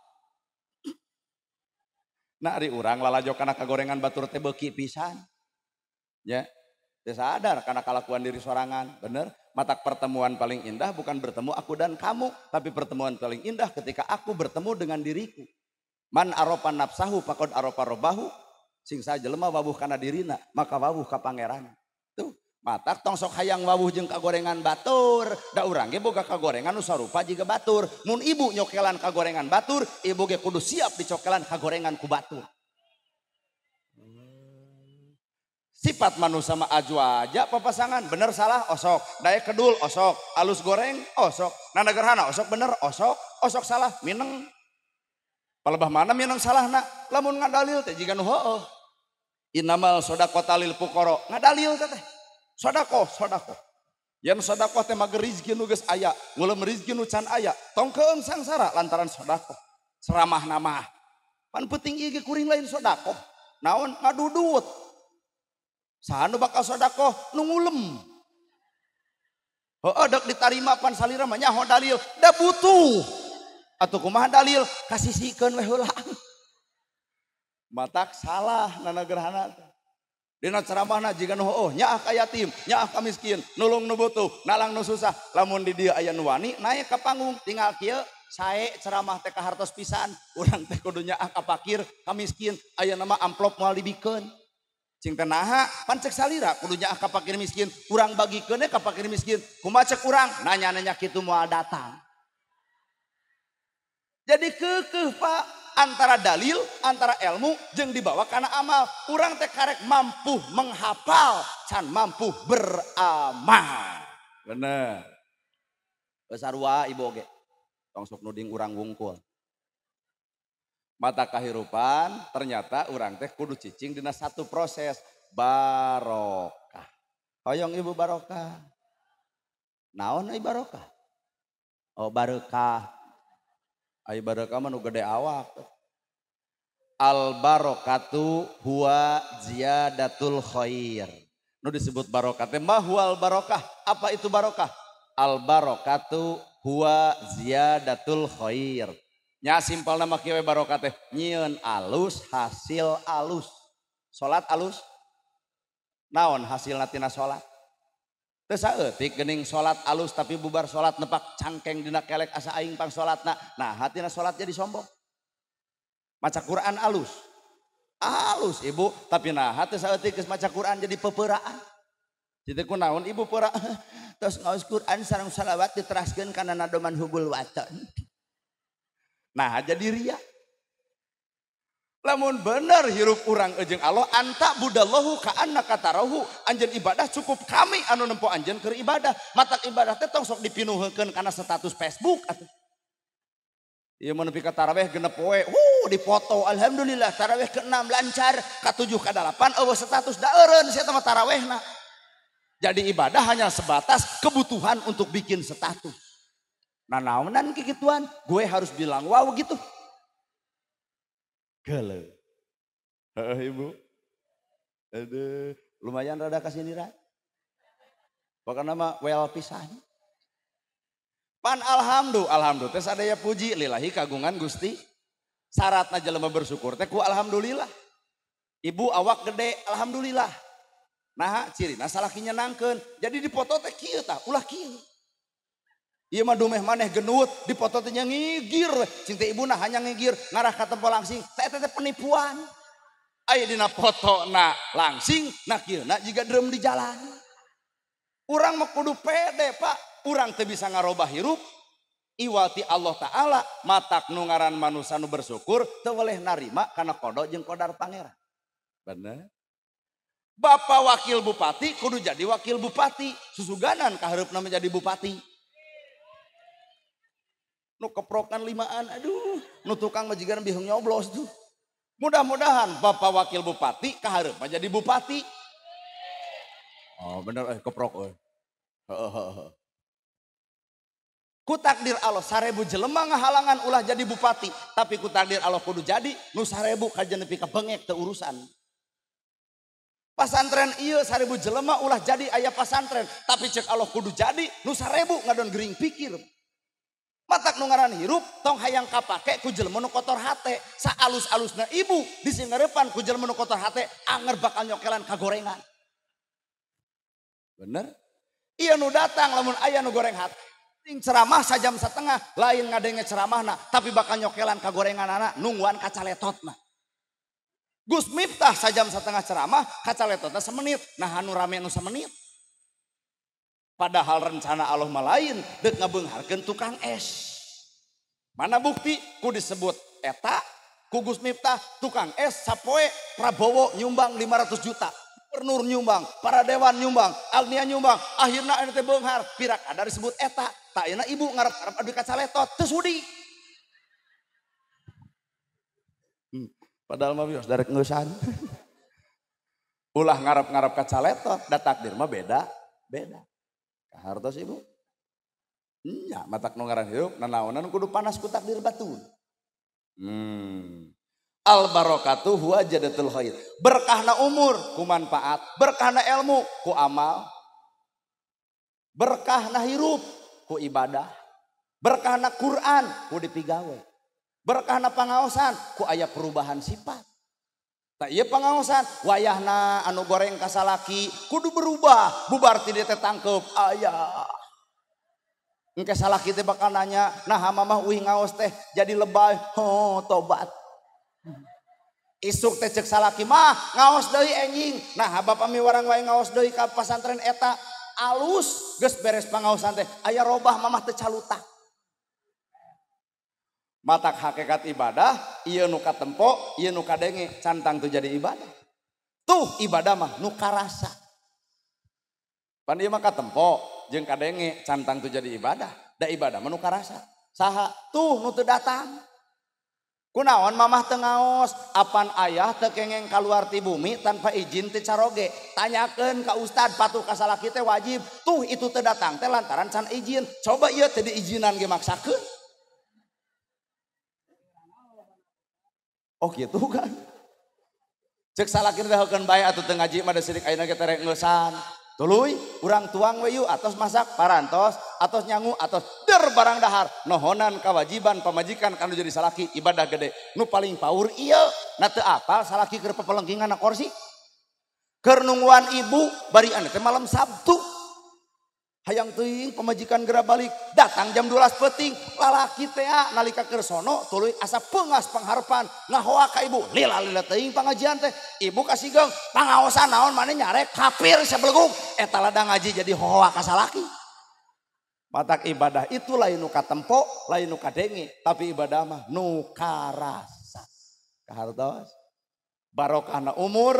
Nah ari urang lalajo kana kagorengan batur teh beuki pisan. Ya, teu sadar kana kalakuan diri sorangan, bener? Matak pertemuan paling indah bukan bertemu aku dan kamu, tapi pertemuan paling indah ketika aku bertemu dengan diriku. Man aropa nafsahu faqad aropa robahu. Sing sajelema wawuh kana dirina, maka wawuh ka pangeran. Tuh, matak tong sok hayang wawuh jeung kagorengan batur. Da urang ge boga kagorengan nu sarupa jiga batur. Mun ibu nyokelan kagorengan batur, ibu ge kudu siap dicokelan kagorengan ku batur. Sifat manusia mah aju aja papasangan, bener salah osok, daek kedul osok, alus goreng osok, nanda gerhana osok bener osok, osok salah mineng. Palebah mana minang salahna? Lamun ngadalil teh jiga nu heueuh. Innamal shadaqata lil fuqara. Ngadalil teh. Sedekah, sedekah. Yen sedekah teh mager rezeki nu geus aya, ngulem rezeki nu can aya, tong keung sangsara lantaran sedekah. Ceramahna mah. Pan penting ieu ge kuring lain sedekah. Naon ngadudut. Saha nu bakal sedekah nu ngulem. Heueuh dek ditarima pan salira mah nyaho dalil, da butuh. Atuh kumaha dalil kasisikeun we heula. Matak salah nana gerhana teh. Dina ceramahna jiga nu heueuh nyaah ka yatim, nyaah ka miskin, nulung nu butuh, nalang nu susah. Lamun di dieu aya nu wani naik ka panggung tinggal kieu sae ceramah teh kahartos pisan, urang teh kudu nyaah ka fakir, ka miskin, aya nama amplop moal dibikeun. Cing teh naha pan cek salira kudu nyaah ka fakir miskin, urang bagikeun ka fakir miskin. Kumaha cek urang nanya-nanya kitu moal datang. Jadi kekeh Pak, antara dalil, antara ilmu jeung dibawa kana amal. Urang teh karek mampu menghafal, can mampu beramal. Bener. Sarua ibu oge. Tong sok nuding urang wungkul. Mata kahirupan ternyata urang teh kudu cicing dina satu proses barokah. Hoyong ibu barokah. Naon ai barokah? Oh barokah. Ai barokah mah nu gede awak. Al barokatu huwa ziyadatul khair. Nu disebut barokah teh ma huwal barokah. Apa itu barokah? Al barokatu huwa ziyadatul khair. Nya simpel nama kieu we barokah teh nyieun alus hasil alus. Salat alus. Naon hasilna tina salat? Teu saeutik geuning salat alus tapi bubar salat nepak cangkeng dina kelek asa aing pang salatna. Nah hatina salat jadi sombong. Maca Quran alus. Alus ibu, tapi nah teu saeutik geus maca Quran jadi peperaan. Kitu kunaon ibu pera tos ngaos Quran sareng salawat diteraskeun kana nadoman hubul waton. Nah jadi ria. Lamun bener hirup urang jeung Allah anta budallahu ka annaka tarahu, anjeun ibadah cukup kami anu nempo anjeun keur ibadah. Matak ibadah teh tong sok dipinuhkeun kana status Facebook atuh. Ieu mah nepi ka tarawih genep poe, dipoto alhamdulillah tarawih ke-6 lancar, ke-7 ke-8 eueuh status da eureun sia teh mah tarawihna. Jadi ibadah hanya sebatas kebutuhan untuk bikin status. Nah naonan kikituan, gue harus bilang wow gitu. Gele. Heeh ibu. Aduh, lumayan rada kasiniran. Pokokna mah well pisan. Pan alhamdulillah, alhamdulillah teh sadaya puji lillahi kagungan Gusti. Syaratna jelema bersyukur teh ku alhamdulillah. Ibu awak gede, alhamdulillah. Nah, cirina salaki nyenangkeun. Jadi dipoto teh kieu tah, ulah kieu. Ieu mah dumeh maneh genut, dipoto teh nya ngigir. Cing teh ibuna hanya ngigir, ngarah ka tempo langsing. Teh teh penipuan. Aya dina fotona langsing, nah kieu na jiga drum di jalan. Urang mah kudu pede, Pak. Urang teh bisa ngarobah hirup. Iwati Allah Ta'ala, matak nu ngaran manusa nu bersyukur teu weleh narima kana qada jeung qadar pangeran. Bener? Bapak wakil bupati kudu jadi wakil bupati, susuganan kahareupna menjadi bupati. Nu keprokan limaan, aduh, nu tukang mah jiga bihung nyoblos tuh. Mudah-mudahan bapak wakil bupati kahareupna jadi bupati. Oh bener keprok euy. Heeh. Ku takdir Allah 1000 jelema ngahalangan ulah jadi bupati, tapi ku takdir Allah kudu jadi nu 1000 kajen nepi ka bengek teu urusan. Pasantren ieu 1000 jelema ulah jadi aya pasantren, tapi cek Allah kudu jadi nu 1000 ngadon gering pikir. Matak nu ngaran hirup tong hayang kapake ku jelema nu kotor hate, saalus-alusna ibu disingarepan ku jelema nu kotor hate anger bakal nyokelan kagorengan. Bener? Ieu nu datang lamun aya nu goreng hate. Ting ceramah sajam setengah lain ngadenge ceramahna tapi bakal nyokelan kagorenganana nungguan kacaletotna. Gus Miftah sajam setengah ceramah kacaletotna semenit, nah anu rame nu semenit. Padahal rencana Allah mah lain deuk ngabeungharkeun tukang es. Mana bukti ku disebut eta ku Gus Miftah tukang es sapoe Prabowo nyumbang 500 juta. Gubernur nyumbang, para dewan nyumbang, Agnia nyumbang, akhirna anu teh beunghar, pirak ada disebut eta. Tak ayeuna ibu ngarep-ngarep adu kacaletot, teu sudi. Padahal mah wios darek ngeusan. Ulah ngarap-ngarap ka caletot, da takdir mah beda, beda. Kahartos ibu. Nya matak nu ngaran hirup nanaonan kudu panas ku takdir batur. Al barokatu huwa jadatul khair. Berkahna umur ku manfaat, berkahna ilmu ku amal. Berkahna hirup ku ibadah. Berkahna Quran ku dipigawe. Berkahna pangaosan ku aya perubahan sifat. Tak ieu pangaosan wayahna anu goreng ka salaki kudu berubah, bubar ti dieu teh tangkeup aya. Engke salaki teh bakal nanya, nah mamah uih ngaos teh jadi lebay, oh tobat. Isuk teh cek salaki mah ngaos deui enjing. Nah bapak miwarang wae ngaos deui ka pasantren eta alus geus beres pangaosan teh aya robah mamah teh calutak. Matak hakikat ibadah ieu nu katempo, ieu nu kadenge cantang teu jadi ibadah. Tuh ibadah mah nu karasa. Pan ieu mah katempo jeung kadenge cantang teu jadi ibadah, da ibadah mah nu karasa. Saha tuh nu teu datang. Kunaon mamah teu ngaos, apan ayah teu kengeng kaluar ti bumi tanpa izin ti caroge. Tanyakeun ka ustad patuh ka salaki teh wajib. Tuh itu teu datang teh lantaran can izin. Coba ieu teu diizinan ge maksakeun. Oh gitu kan. Cek salaki teh heukeun bae atuh teu ngaji mah da sirik ayeuna ge terek ngeusan. Tuluy urang tuang we yuk atos masak parantos, atos nyangu, atos der barang dahar. Nohonan kewajiban pamajikan kanu jadi salaki ibadah gede. Nu paling paur ieu na teu apal salaki keur pepelengkingan na kursi. Keur nungguan ibu bari anu teh malam Sabtu. Hayang teuing pamajikan geura balik, datang jam 12 peuting, lalaki teh nalika keur sono tuluy asa peungas pangharepan ngahoa ka ibu, lila-lila teuing pangajian teh, ibu kasigeng pangaosan naon maneh nyarek kafir sabelegug, eta ladang ngaji jadi hohoa ka salaki. Matak ibadah itu lain nu katempo, lain nu kadenge, tapi ibadah mah nu karasa. Kahartos? Barokahna umur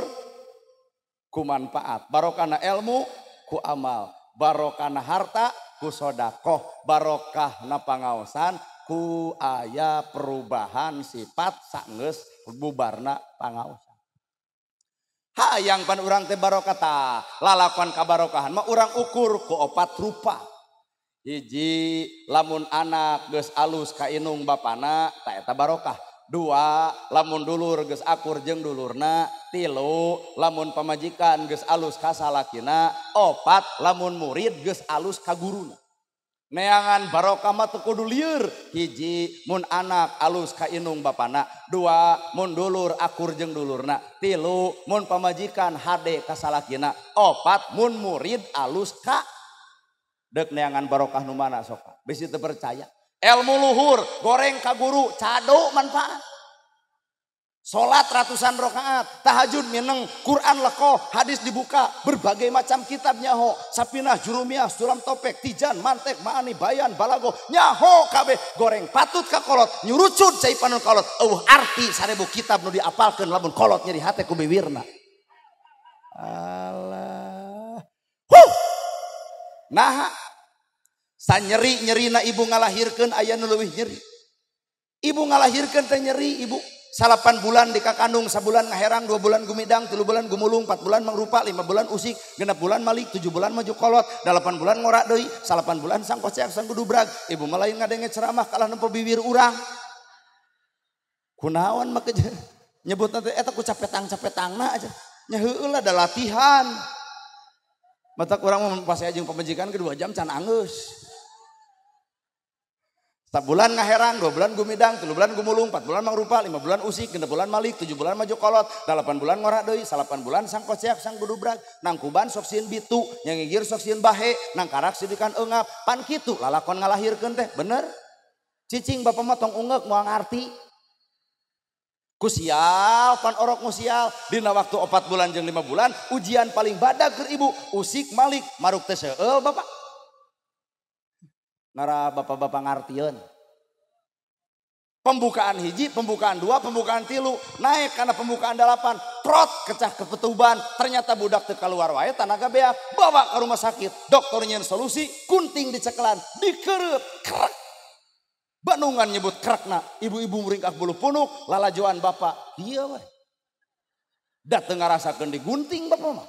ku manfaat, barokahna ilmu ku amal. Barokahna harta ku sodakoh, barokahna pangaosan ku aya perubahan sifat sanggeus bubarna pangaosan. Hayang pan urang teh barokah tah, lalakuan kabarokahan mah urang ukur ku opat rupa. Hiji, lamun anak geus alus ka inung bapana ta eta barokah. Dua, lamun dulur geus akur jeung dulurna. Tilu, lamun pamajikan geus alus ka salakina. Opat, lamun murid geus alus ka guruna. Neangan barokah mah teu kudu lieur. Hiji, mun anak alus ka inung bapana. Dua, mun dulur akur jeung dulurna. Tilu, mun pamajikan hade ka salakina. Opat, mun murid alus ka deuk neangan barokah nu mana sok. Bisi teu percaya. Ilmu luhur, goreng ka guru, cado manfaat. Salat ratusan rakaat, tahajud mineng, Quran lekoh, hadis dibuka, berbagai macam kitab nyaho, Sapinah, Jurumiyah, Sulam Topek, Tijan, Mantek, Maani, Bayan, Balago, nyaho kabeh, goreng patut ka kolot, nyurucud cai panon kolot, eueuh arti 1000 kitab nu diapalkeun lamun kolot nyeri hate ku biwirna. Alah. Huh. Nah, sanyeri-nyerina ibu ngalahirkeun aya nu leuwih nyeri. Ibu ngalahirkeun teh nyeri ibu. 8 bulan dikakandung, sabulan ngaherang, 2 bulan gumidang, 3 bulan gumulung, 4 bulan mangrupa, 5 bulan usik, 6 bulan malik, 7 bulan maju kolot, 8 bulan ngorak deui, 8 bulan sangkoceak sanggudubrag. Ibu mah lain ngadenge ceramah kalah nempo bibir urang. Kunaon mah nyebutna teh eta ku capetang-capetangna aja. Nya heueuh lah da latihan. Matak urang mah pas aya jeung pamajikan ke 2 jam can anggeus. Sabulan ngaherang, 2 bulan gumidang, 3 bulan gumulung, 4 bulan mangrupa, 5 bulan usik, 6 bulan malik, 7 bulan maju kolot, 8 bulan ngorak deui, 8 bulan sangkoceak sanggudubrag, nangkuban sok sieun bitu, nyangigir sok sieun bahe, nangkarak sidikan eungap, pan kitu lalakon ngalahirkeun teh, bener? Cicing bapak mah tong ungeuk moal ngarti. Ku sial pan orok nu sial, dina waktu 4 bulan jeung 5 bulan, ujian paling badag keur ibu, usik malik, maruk teh seueul bapak. Ngara bapak-bapak ngartieun. Pembukaan hiji, pembukaan 2, pembukaan 3, naik karena pembukaan 8, prot kecah kepetuban, ternyata budak teu kaluar wae tanaga beak, bawa ke rumah sakit, dokter nyeun solusi, kunting dicekelan, dikeureup, krek. Bandungan nyebut kerekna, ibu-ibu muringkak bulu punuk, lalajoan bapak. Iya we. Da teu ngarasakeun digunting bapak mah.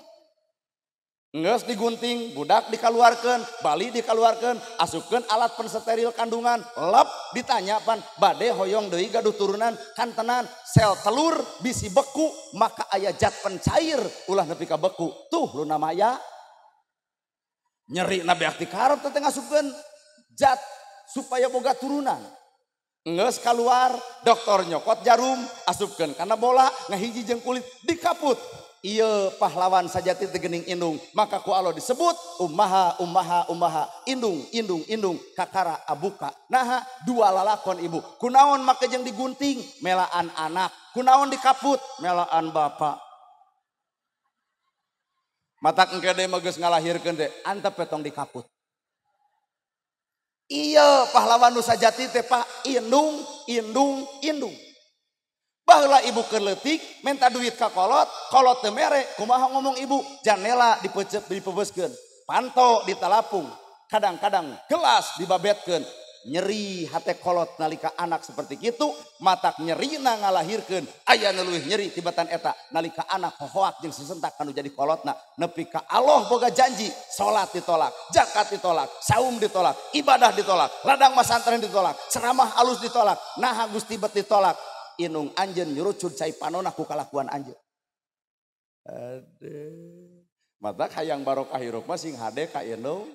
Geus digunting, budak dikaluarkeun, bali dikaluarkeun, asupkeun alat pensteril kandungan, lep ditanya pan bade hoyong deui gaduh turunan kantenan sel telur bisi beku maka aya zat pencair ulah nepi ka beku. Tuh Luna Maya. Nyeri na beak ti karep teh ngasupkeun zat supaya boga turunan. Geus kaluar, dokter nyokot jarum, asupkeun kana bola, ngahiji jeung kulit dikaput. Iya pahlawan sajati teh geuning indung, maka ku Allah disebut ummaha ummaha ummaha, indung indung indung kakara abuka. Naha dua lalakon ibu. Kunaon make jeung digunting melaan anak, kunaon dikaput melaan bapak. Matak engke deui mah geus ngalahirkeun teh antep we tong dikaput. Iya pahlawan nu sajati teh Pak indung indung indung. Baheula ibu keur leutik minta duit ka kolot, kolot teu mere, kumaha ngomong ibu? Janela dipeuceup dipeubeuskeun, panto ditalapung, kadang-kadang gelas dibabetkeun. Nyeri hate kolot nalika anak seperti kitu, matak nyerina ngalahirkeun, aya nu leuwih nyeri tibatan eta nalika anak hohoak jeung sesentak kanu jadi kolotna, nepi ka Allah boga janji, salat ditolak, zakat ditolak, saum ditolak, ibadah ditolak, ladang masantren ditolak, ceramah alus ditolak, naha Gusti bet ditolak. Inung anjeun nyurucud cai panona ku kalakuan anjeun. Aduh. Matak hayang barokah hirup mah sing hade ka indung.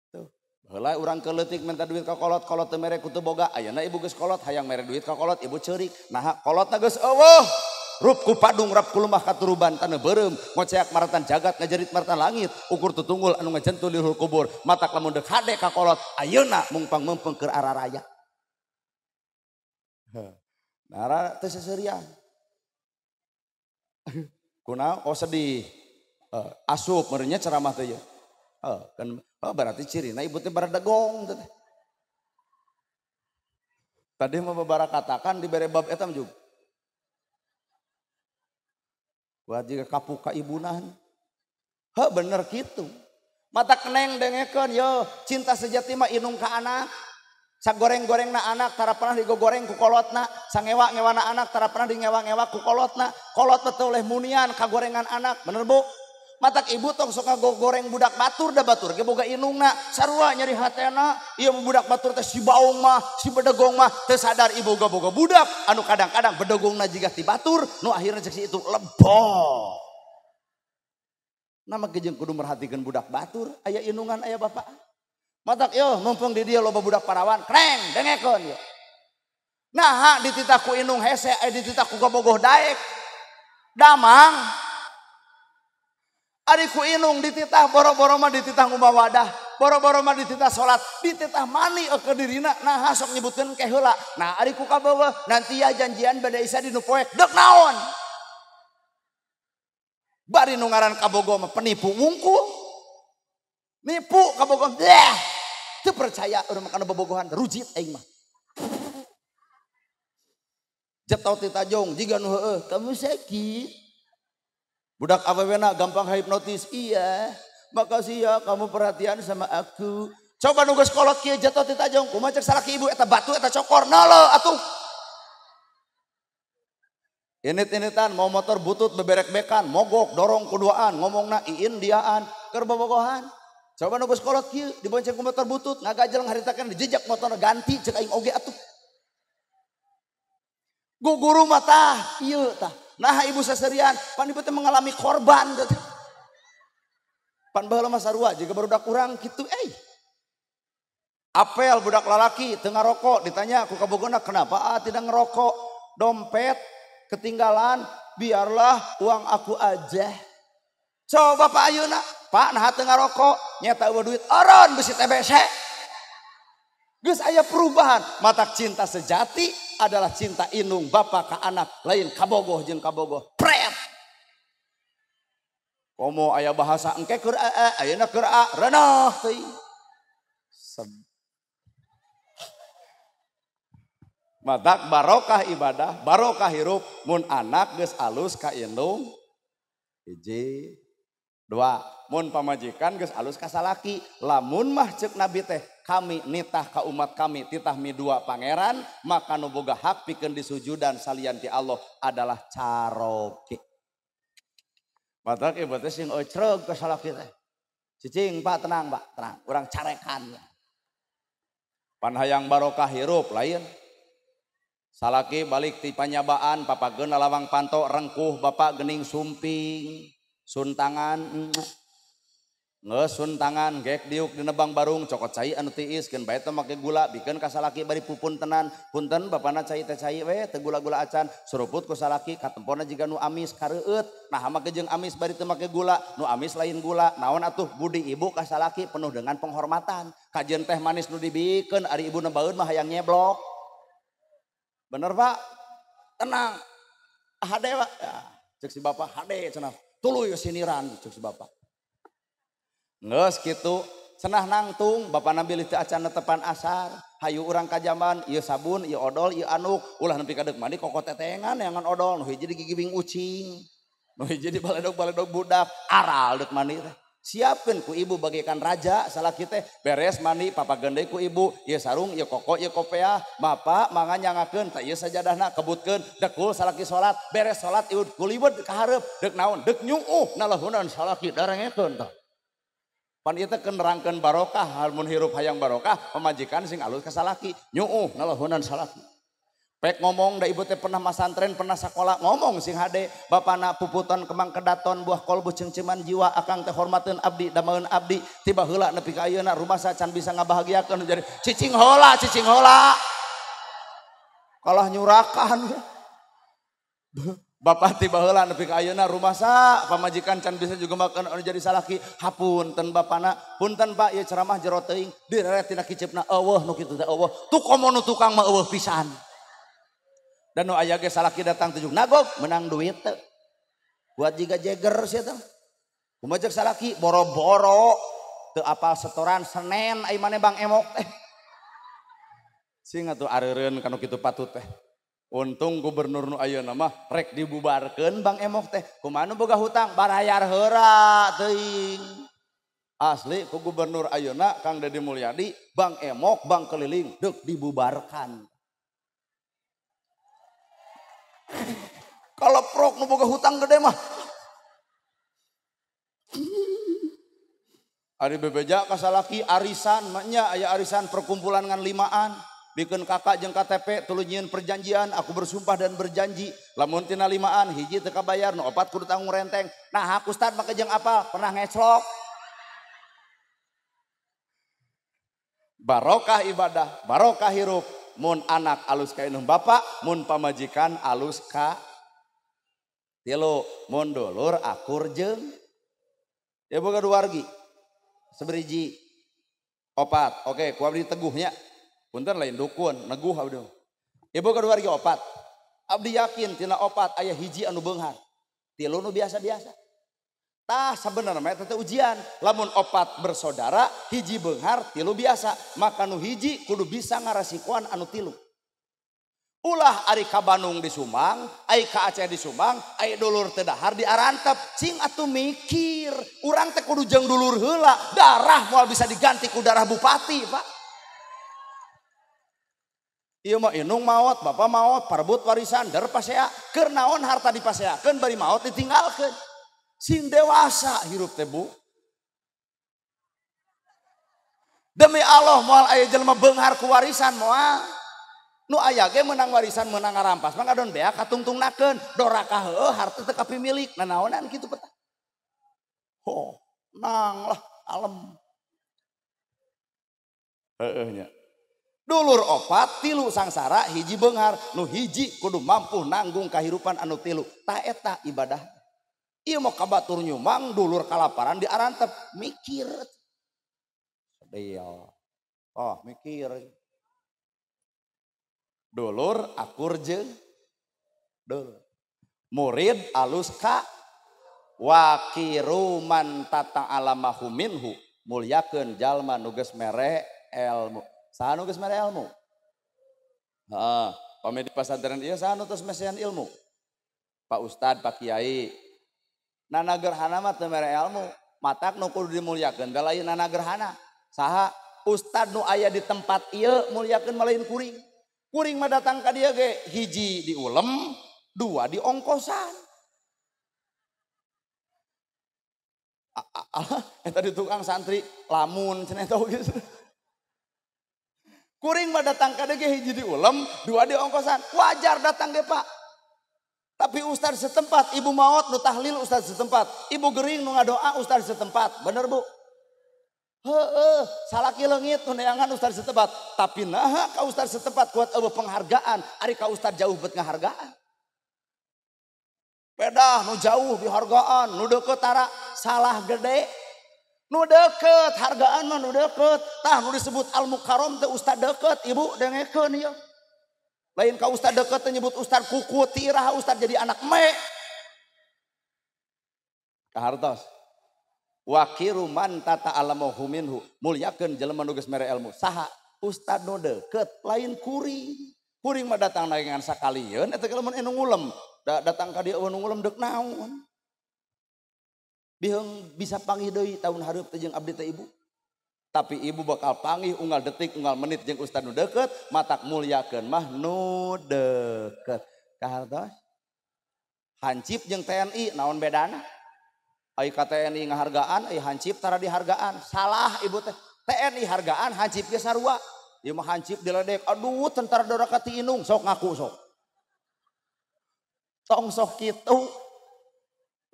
Tuh. Baheula urang keleutik minta duit ka kolot, kolot teu mere ku teu boga. Ayeuna ibu geus kolot hayang mere duit ka kolot, ibu ceurik. Naha kolotna geus eueuh. Rup ku padung rap ku lumah katuruban taneuh beureum, ngoceak maratan jagat ngajerit maratan langit, ukur tutunggul anu ngajentul di luhur kubur. Matak lamun deuk hade ka kolot, ayeuna mungpang meumpeng keur araraya. Nara teu seserian. Kunaon? Oh sedih. Asup meureunnya ceramah teh ye. Kan berarti cirina ibu teh baradegong teh. Tadi mah babarakatakan dibere bab eta mah juga. Buat jiga kapuk ka ibunan. Heuh bener kitu. Mata keneng dengekeun yo, cinta sejati mah indung ka anak. Sagoreng-gorengna anak tara pernah digogoreng ku kolotna, sangewa-ngewana anak tara pernah dingewa-ngewa ku kolotna, kolot teh oleh munian kagorengan anak, bener Bu? Matak ibu tong sok ngagoreng budak batur da batur ge boga indungna, sarua nyeri hatena, ieu budak batur teh si baung mah, si bedegong mah, teu sadar ibu boga budak anu kadang-kadang bedegongna jiga ti batur, nu akhirna cek si itu lebok. Nama ge jeung kudu merhatikeun budak batur, aya indungan aya bapak. Matak yo mumpung di dia loba budak parawan, kreng dengekeun yo. Naha dititah ku indung hese, dititah ku kabogoh daek. Damang. Ari ku indung dititah boro-boro mah dititah ngumbah wadah, boro-boro mah dititah salat, dititah mani ke dirina, naha sok nyebutkeun ke heula. Nah ari ku kabogoh nanti ya janjian bade isa dinu poek, deuk naon? Bari nu ngaran kabogoh mah penipu wungkul. Nipu kabogoh deh. Teu percaya urang mah kana bobogohan rujit aing mah. Jatau ti tajong jiga nu heueuh, kamu sakit. Budak awewena gampang hipnotis. Iya, makasih ya kamu perhatian sama aku. Coba nu geus kolot kieu jatuh ti tajong, kumaha cek salaki ibu eta batu eta cokor nalo atuh. Init-initan mau motor butut beberek-bekan, mogok dorong kuduaan, ngomongna iin diaan, keur bobogohan. Coba nu geus kolot kieu dibonceng ku motor butut, ngagajel ngaritakeun dijejak motor ganti cek aing oge atuh. Guguru mah tah ieu tah. Nah ibu seserian, pan ibu teh mengalami korban teh. Pan baheula mah sarua jiga barudak urang kitu euy. Apel budak lalaki teu ngarokok ditanya ku kabogona kenapa ah tidak ngerokok? Dompet ketinggalan, biarlah uang aku aja. Coba Pak ayeuna, Pak nah teu ngarokok, nyata eueuh duit oron besi TBC. Geus aya perubahan, matak cinta sejati adalah cinta indung bapak ka anak, lain kabogoh jeung kabogoh. Pret. Komo aya bahasa engke keur a, ayeuna keur a, reuneuh teuing. Matak barokah ibadah, barokah hirup mun anak geus alus ka indung. Hiji. Dua, mun pamajikan geus alus ka salaki, lamun mah ceuk Nabi teh kami nitah ka umat kami titah midua pangeran, maka nu boga hak pikeun disujudan salian ti Allah adalah caroge. Matak ieu teh sing ecreug ka salaki teh. Cicing Pak tenang Pak, tenang, urang carekan. Pan hayang barokah hirup lain. Salaki balik ti panyabaan papageun lawang panto rengkuh bapak gening sumping. Suntangan geus suntangan gek diuk di nebang barung cokot cai anu tiis keun bae teh make gula bikeun ka salaki bari pupuntenan punten bapana cai teh cai we teu gula-gula acan suruput ku salaki katempona jiga nu amis kareueut nah make jeung amis bari teu make gula nu amis lain gula naon atuh budi ibu ka salaki penuh dengan penghormatan kajeun teh manis nu dibikeun ari ibu nebaeun mah hayang nyeblok bener Pak tenang hade Pak ya, ceuk si bapak hade cenah tuluy siniran ceuk si bapak. Geus kitu cenah nangtung bapana bilih teu acan netepan asar hayu urang ka jamban ieu sabun ieu odol ieu anduk ulah nepi ka deuk mandi kokotetengan neangan odol nu hiji digigibing ucing nu hiji dibaledog-baledog budak aral deuk mandi teh. Siapkeun ku ibu bagaikan raja salaki teh beres mandi papageun deui ku ibu ieu sarung ieu koko ieu kopeah bapak mangga nyangakeun tah ieu sajadahna kebutkeun dekul salaki salat beres salat ieu kuliwet ka hareup deuk naon deuk nyuuh nalahunan salaki darengekeun tah pan ieu teh keur nerangkeun barokah mun hirup hayang barokah pamajikan sing alus ka salaki nyuuh nalahunan salaki. Pek ngomong da ibu teh pernah masantren pernah sekolah ngomong sing hade bapana puputon kemang kedaton buah kolbu cengceman jiwa akang teh hormateun abdi damaeun abdi tiba heula nepi ka ayeuna rumasa can bisa ngabahagiakeun jadi cicing heula kalah nyurakan bapak tiba heula nepi ka ayeuna rumasa pamajikan can bisa juga makan anu jadi salaki hapunten bapana punten Pak ieu ceramah jero teuing direret tina kiceupna eueuh nu kitu teh eueuh tuh komo nu tukang mah eueuh pisan. Dan nu aya ge salaki datang tujuh nagog menang duit teh. Buat jiga jeger sia teh. Kumaha ceuk salaki boro-boro teu apal setoran Senen ai maneh Bang Emok teh. Sing atuh areureun kanu kitu patut teh. Untung gubernur nu ayeuna mah rek dibubarkeun Bang Emok teh. Kumaha nu boga hutang barayar heura teuing. Asli ku gubernur ayeuna Kang Deddy Mulyadi Bang Emok Bang keliling deuk dibubarkan. Kalau prok nu boga hutang gede mah. Ari bebeja ka salaki arisan maknya aya arisan perkumpulan ngan limaan bikeun kakak jeung KTP tuluy nyieun perjanjian aku bersumpah dan berjanji lamun tina limaan hiji teu kabayar nu opat kudu tanggung renteng. Nah aku ustad make jeung apal pernah ngeclok. Barokah ibadah, barokah hirup. Mun anak alus ka indung bapak, mun pamajikan alus ka tilu, mun dulur akur jeung ya boga dua wargi seberiji opat. Oke, ku abdi teguhnya. Punten lain dukun, neguh abdi. Ya boga dua wargi opat. Abdi yakin tina opat aya hiji anu beunghar. Tilu nu biasa-biasa. Tah sebenarnya eta teh ujian. Lamun opat bersaudara, hiji beunghar, tilu biasa, maka nu hiji kudu bisa ngarasikoan anu tilu. Ulah ari ka Bandung di Sumang, ai ka Aceh di Sumang, ai dulur teu dahar di Arantep, cing atuh mikir, urang teh kudu jeung dulur heula, darah moal bisa diganti ku darah bupati, Pak. Ieu mah indung maot, bapak maot, parebut warisan, der pasea, keur naon harta dipaseakeun bari maot ditinggalkeun. Sing dewasa hirup teh Bu. Demi Allah moal aya jelema beunghar ku warisan moal. Nu aya ge meunang warisan meunang ngarampas mah ngadon beak katungtungnakeun, doraka heueuh harta teu kapimilik, nanaonan kitu peta. Oh, nang lah alem. Heueuh nya. Dulur opat tilu sangsara hiji beunghar, nu hiji kudu mampu nanggung kahirupan anu tilu. Ta eta ibadah. Ieu mah ka batur nyumang dulur kalaparan di arantep mikir. Sedih. Oh, mikir. Dulur akur jeung dulur. Murid alus ka wakiru man tata'alamahu minhu mulyakeun jalma nu geus mere ilmu. Saha nu geus mere ilmu? Heeh, pami di pasantren ieu saha nu tos mesean ilmu? Pak Ustad, Pak Kiai. Nana gerhana mah teu mere ilmu, matak nu kudu dimuliakeun teh lain nana gerhana. Saha? Ustad nu aya di tempat ieu muliakeun mah lain kuring. Kuring mah datang ka dieu ge hiji diulem, dua diongkosan. Eta di tukang santri lamun cenah eta geus. Kuring mah datang ka dieu ge hiji diulem, dua diongkosan. Wajar datang ge Pak. Tapi ustad setempat, ibu maot nu tahlil ustad setempat, ibu gering nu ngadoa ustad setempat. Bener Bu? Heeh, salaki leungit nu neangan ustad setempat. Tapi naha ka ustad setempat kuat eueuh penghargaan, ari ka ustad jauh bet ngahargaan. Pedah nu jauh dihargaan, nu deukeut tara salah gede. Nu deukeut hargaan mah nu deukeut. Tah nu disebut al mukarrom teh ustad deukeut, ibu dengekeun ieu. Lain ka ustad deukeut teh nyebut ustad kuku tirah ustad jadi anak me. Kahartos. Wakiru man tata'alamu minhu, mulyakeun jelema nu geus mere ilmu. Saha? Ustad nu deukeut, lain kuring. Kuring mah datang ngan sakalieun eta ge lamun anu ngulem. Datang ka dieu anu ngulem deuk naon. Biheung bisa panggih deui tahun hareup teh jeung abdi teh ibu. Tapi ibu bakal panggih unggal detik unggal menit jeung ustad nu deukeut, matak mulyakeun mah nu deukeut. Kahartos? Hansip jeung TNI naon bedana? Ai ka TNI ngahargaan, ai hansip tara dihargaan. Salah ibu teh. TNI hargaan, hansip ge sarua. Ieu mah hansip diledek, aduh tentara doraka ti indung, sok ngaku sok. Tong sok kitu.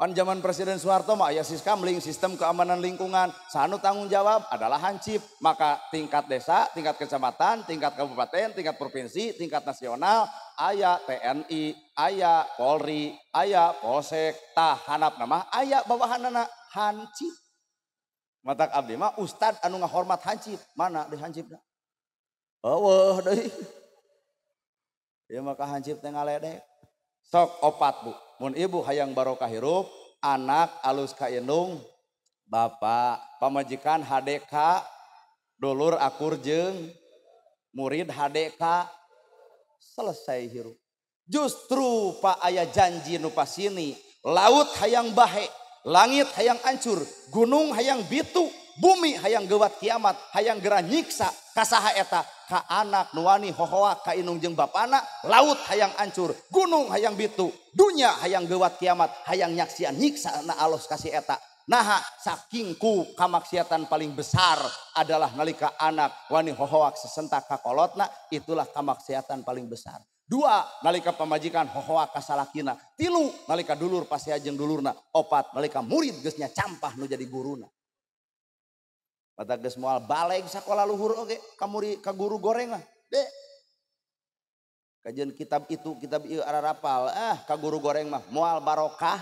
Pan zaman Presiden Soeharto mah aya siskamling, sistem keamanan lingkungan. Sanu tanggung jawab adalah hansip. Maka tingkat desa, tingkat kecamatan, tingkat kabupaten, tingkat provinsi, tingkat nasional, aya TNI, aya Polri, aya Polsek, tah hanap nama, aya bawahanana hansip. Matak abdi mah ustad anu ngahormat hansip, mana di hansipna? Eueuh deui. Ieu mah ka hansip teh ngaledek. Sok opat Bu. Mun ibu hayang barokah hirup, anak alus ka indung, bapak, pamajikan HDK, dulur akur jeung murid HDK, selesai hirup. Justru Pak aya janji nu pasini, laut hayang bahe, langit hayang ancur, gunung hayang bitu, bumi hayang gewat kiamat, hayang gera nyiksa, kasaha eta ka anak nuwani hohoa ka inung jeung bapana, laut hayang ancur, gunung hayang bitu, dunya hayang gewat kiamat, hayang nyaksian nyiksa na alos kasih eta. Naha saking ku kamaksiatan paling besar adalah nalika anak wani hohoak sesentak ka kolotna, itulah kamaksiatan paling besar. Dua, nalika pamajikan hohoak ka salakina. Tilu, nalika dulur pasea jeung dulurna. Opat, nalika murid geus nya campah nu jadi guruna. Mata geus moal baleg sakola luhur oge ka muri ka guru goreng lah. Dek. Kajian kitab itu, kitab ieu ararapal, ah ka guru goreng mah moal barokah.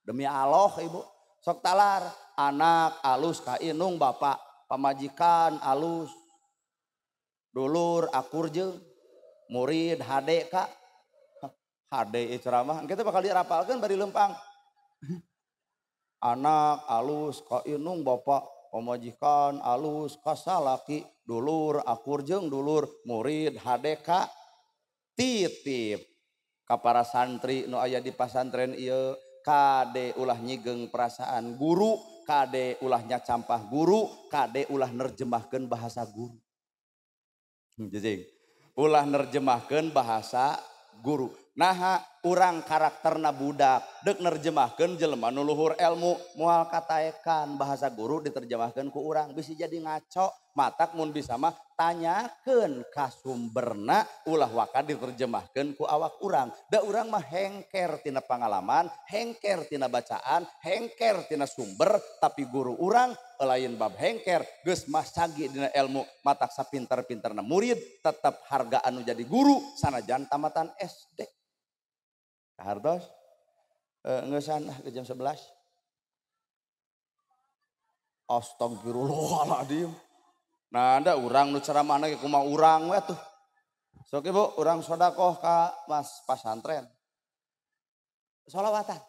Demi Allah ibu. Sok talar, anak alus ka indung bapak, pamajikan alus, dulur akur jeung murid HD ka. HD ceramah kita bakal dirapalkeun bari lempang. Anak alus ka indung bapak, pamajikan alus ka salaki, dulur akur jeung dulur, murid HDK titip ka para santri nu aya di pasantren ieu, kade ulah nyigeng perasaan guru, kade ulah nyacampah guru, kade ulah nerjemahkeun bahasa guru. Jejing. Ulah nerjemahkeun bahasa guru. Naha urang karakterna budak dek nerjemahkeun jelema nu luhur ilmu moal kataekan bahasa guru diterjemahkeun ku urang bisi jadi ngaco. Matak mun bisa mah tanyakeun ka sumberna ulah waka diterjemahkeun ku awak urang. Da urang mah hengker tina pangalaman, hengker tina bacaan, hengker tina sumber, tapi guru urang lain bab hengker geus mah sagi dina ilmu. Matak sapinter-pinterna murid tetep harga anu jadi guru sanajan tamatan SD. Hartos ngeusan ke jam 11. Astagfirullahaladzim. Nah, anda urang nu ceramahna ge kumaha urang we atuh. Sok ibu urang sodakoh ka mas pasantren. Sholawatan.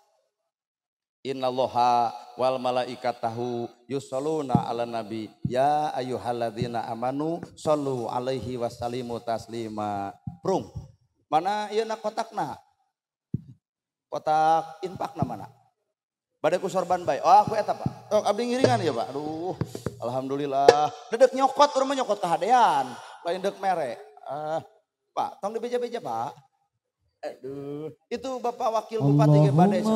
Innallaha wal malaikatahu yusholluna 'alan nabi ya ayyuhalladzina amanu shollu alaihi wasallimu taslima. Prung. Mana ieu na kotakna? Kotak infakna mana? Bade ku sorban bae. Oh, aku eta, Pak. Oh, abdi ngiringan ya, Pak. Aduh, alhamdulillah. Dedek nyokot urang mah nyokot kahadean. Lain dek mere. Pak, tong dibeja-beja, Pak. Aduh, itu Bapak Wakil Bupati ge bade.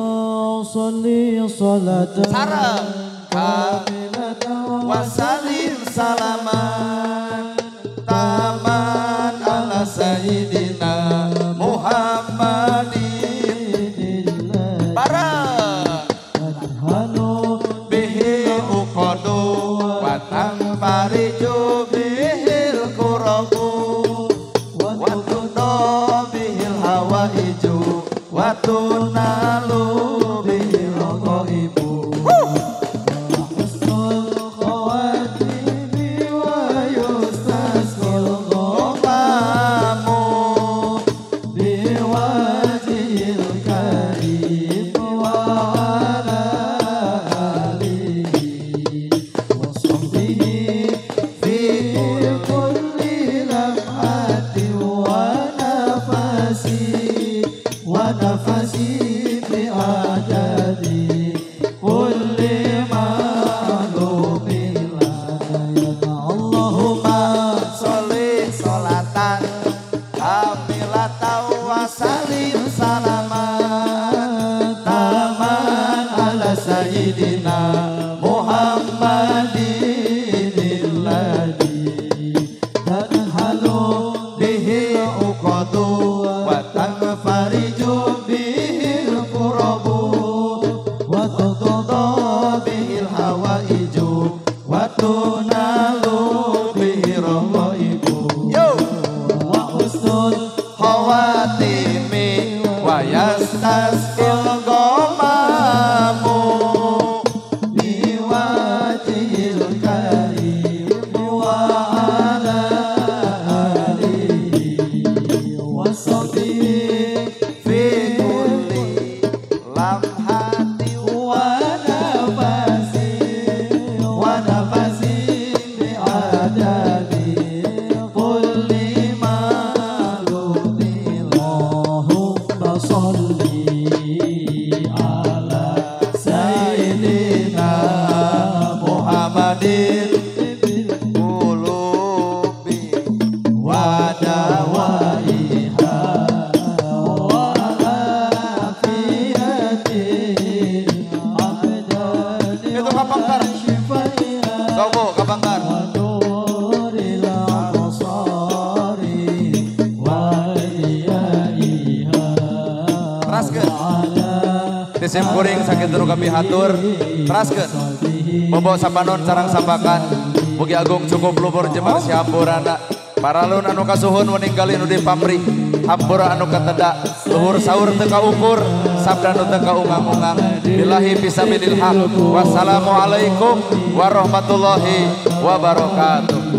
Sareng wasalim salaman taman ala sayyidina Muhammadin bareng bihi uqadu wa tanfariju bihil kurabu wa tudo bihil hawaiju wa tunalu bihil raqaibu. Kuring sakit terus kami hatur teraskeun bobo sapanon sarang sapakan mugi agung cukup luhur jemar sihampurana paralun anu kasuhun meninggalin nu dipamrih hampura anu kateda luhur saur teu kaukur sabda nu teu kaungang-ungang billahi fisabilil haq. Wassalamualaikum warahmatullahi wabarakatuh.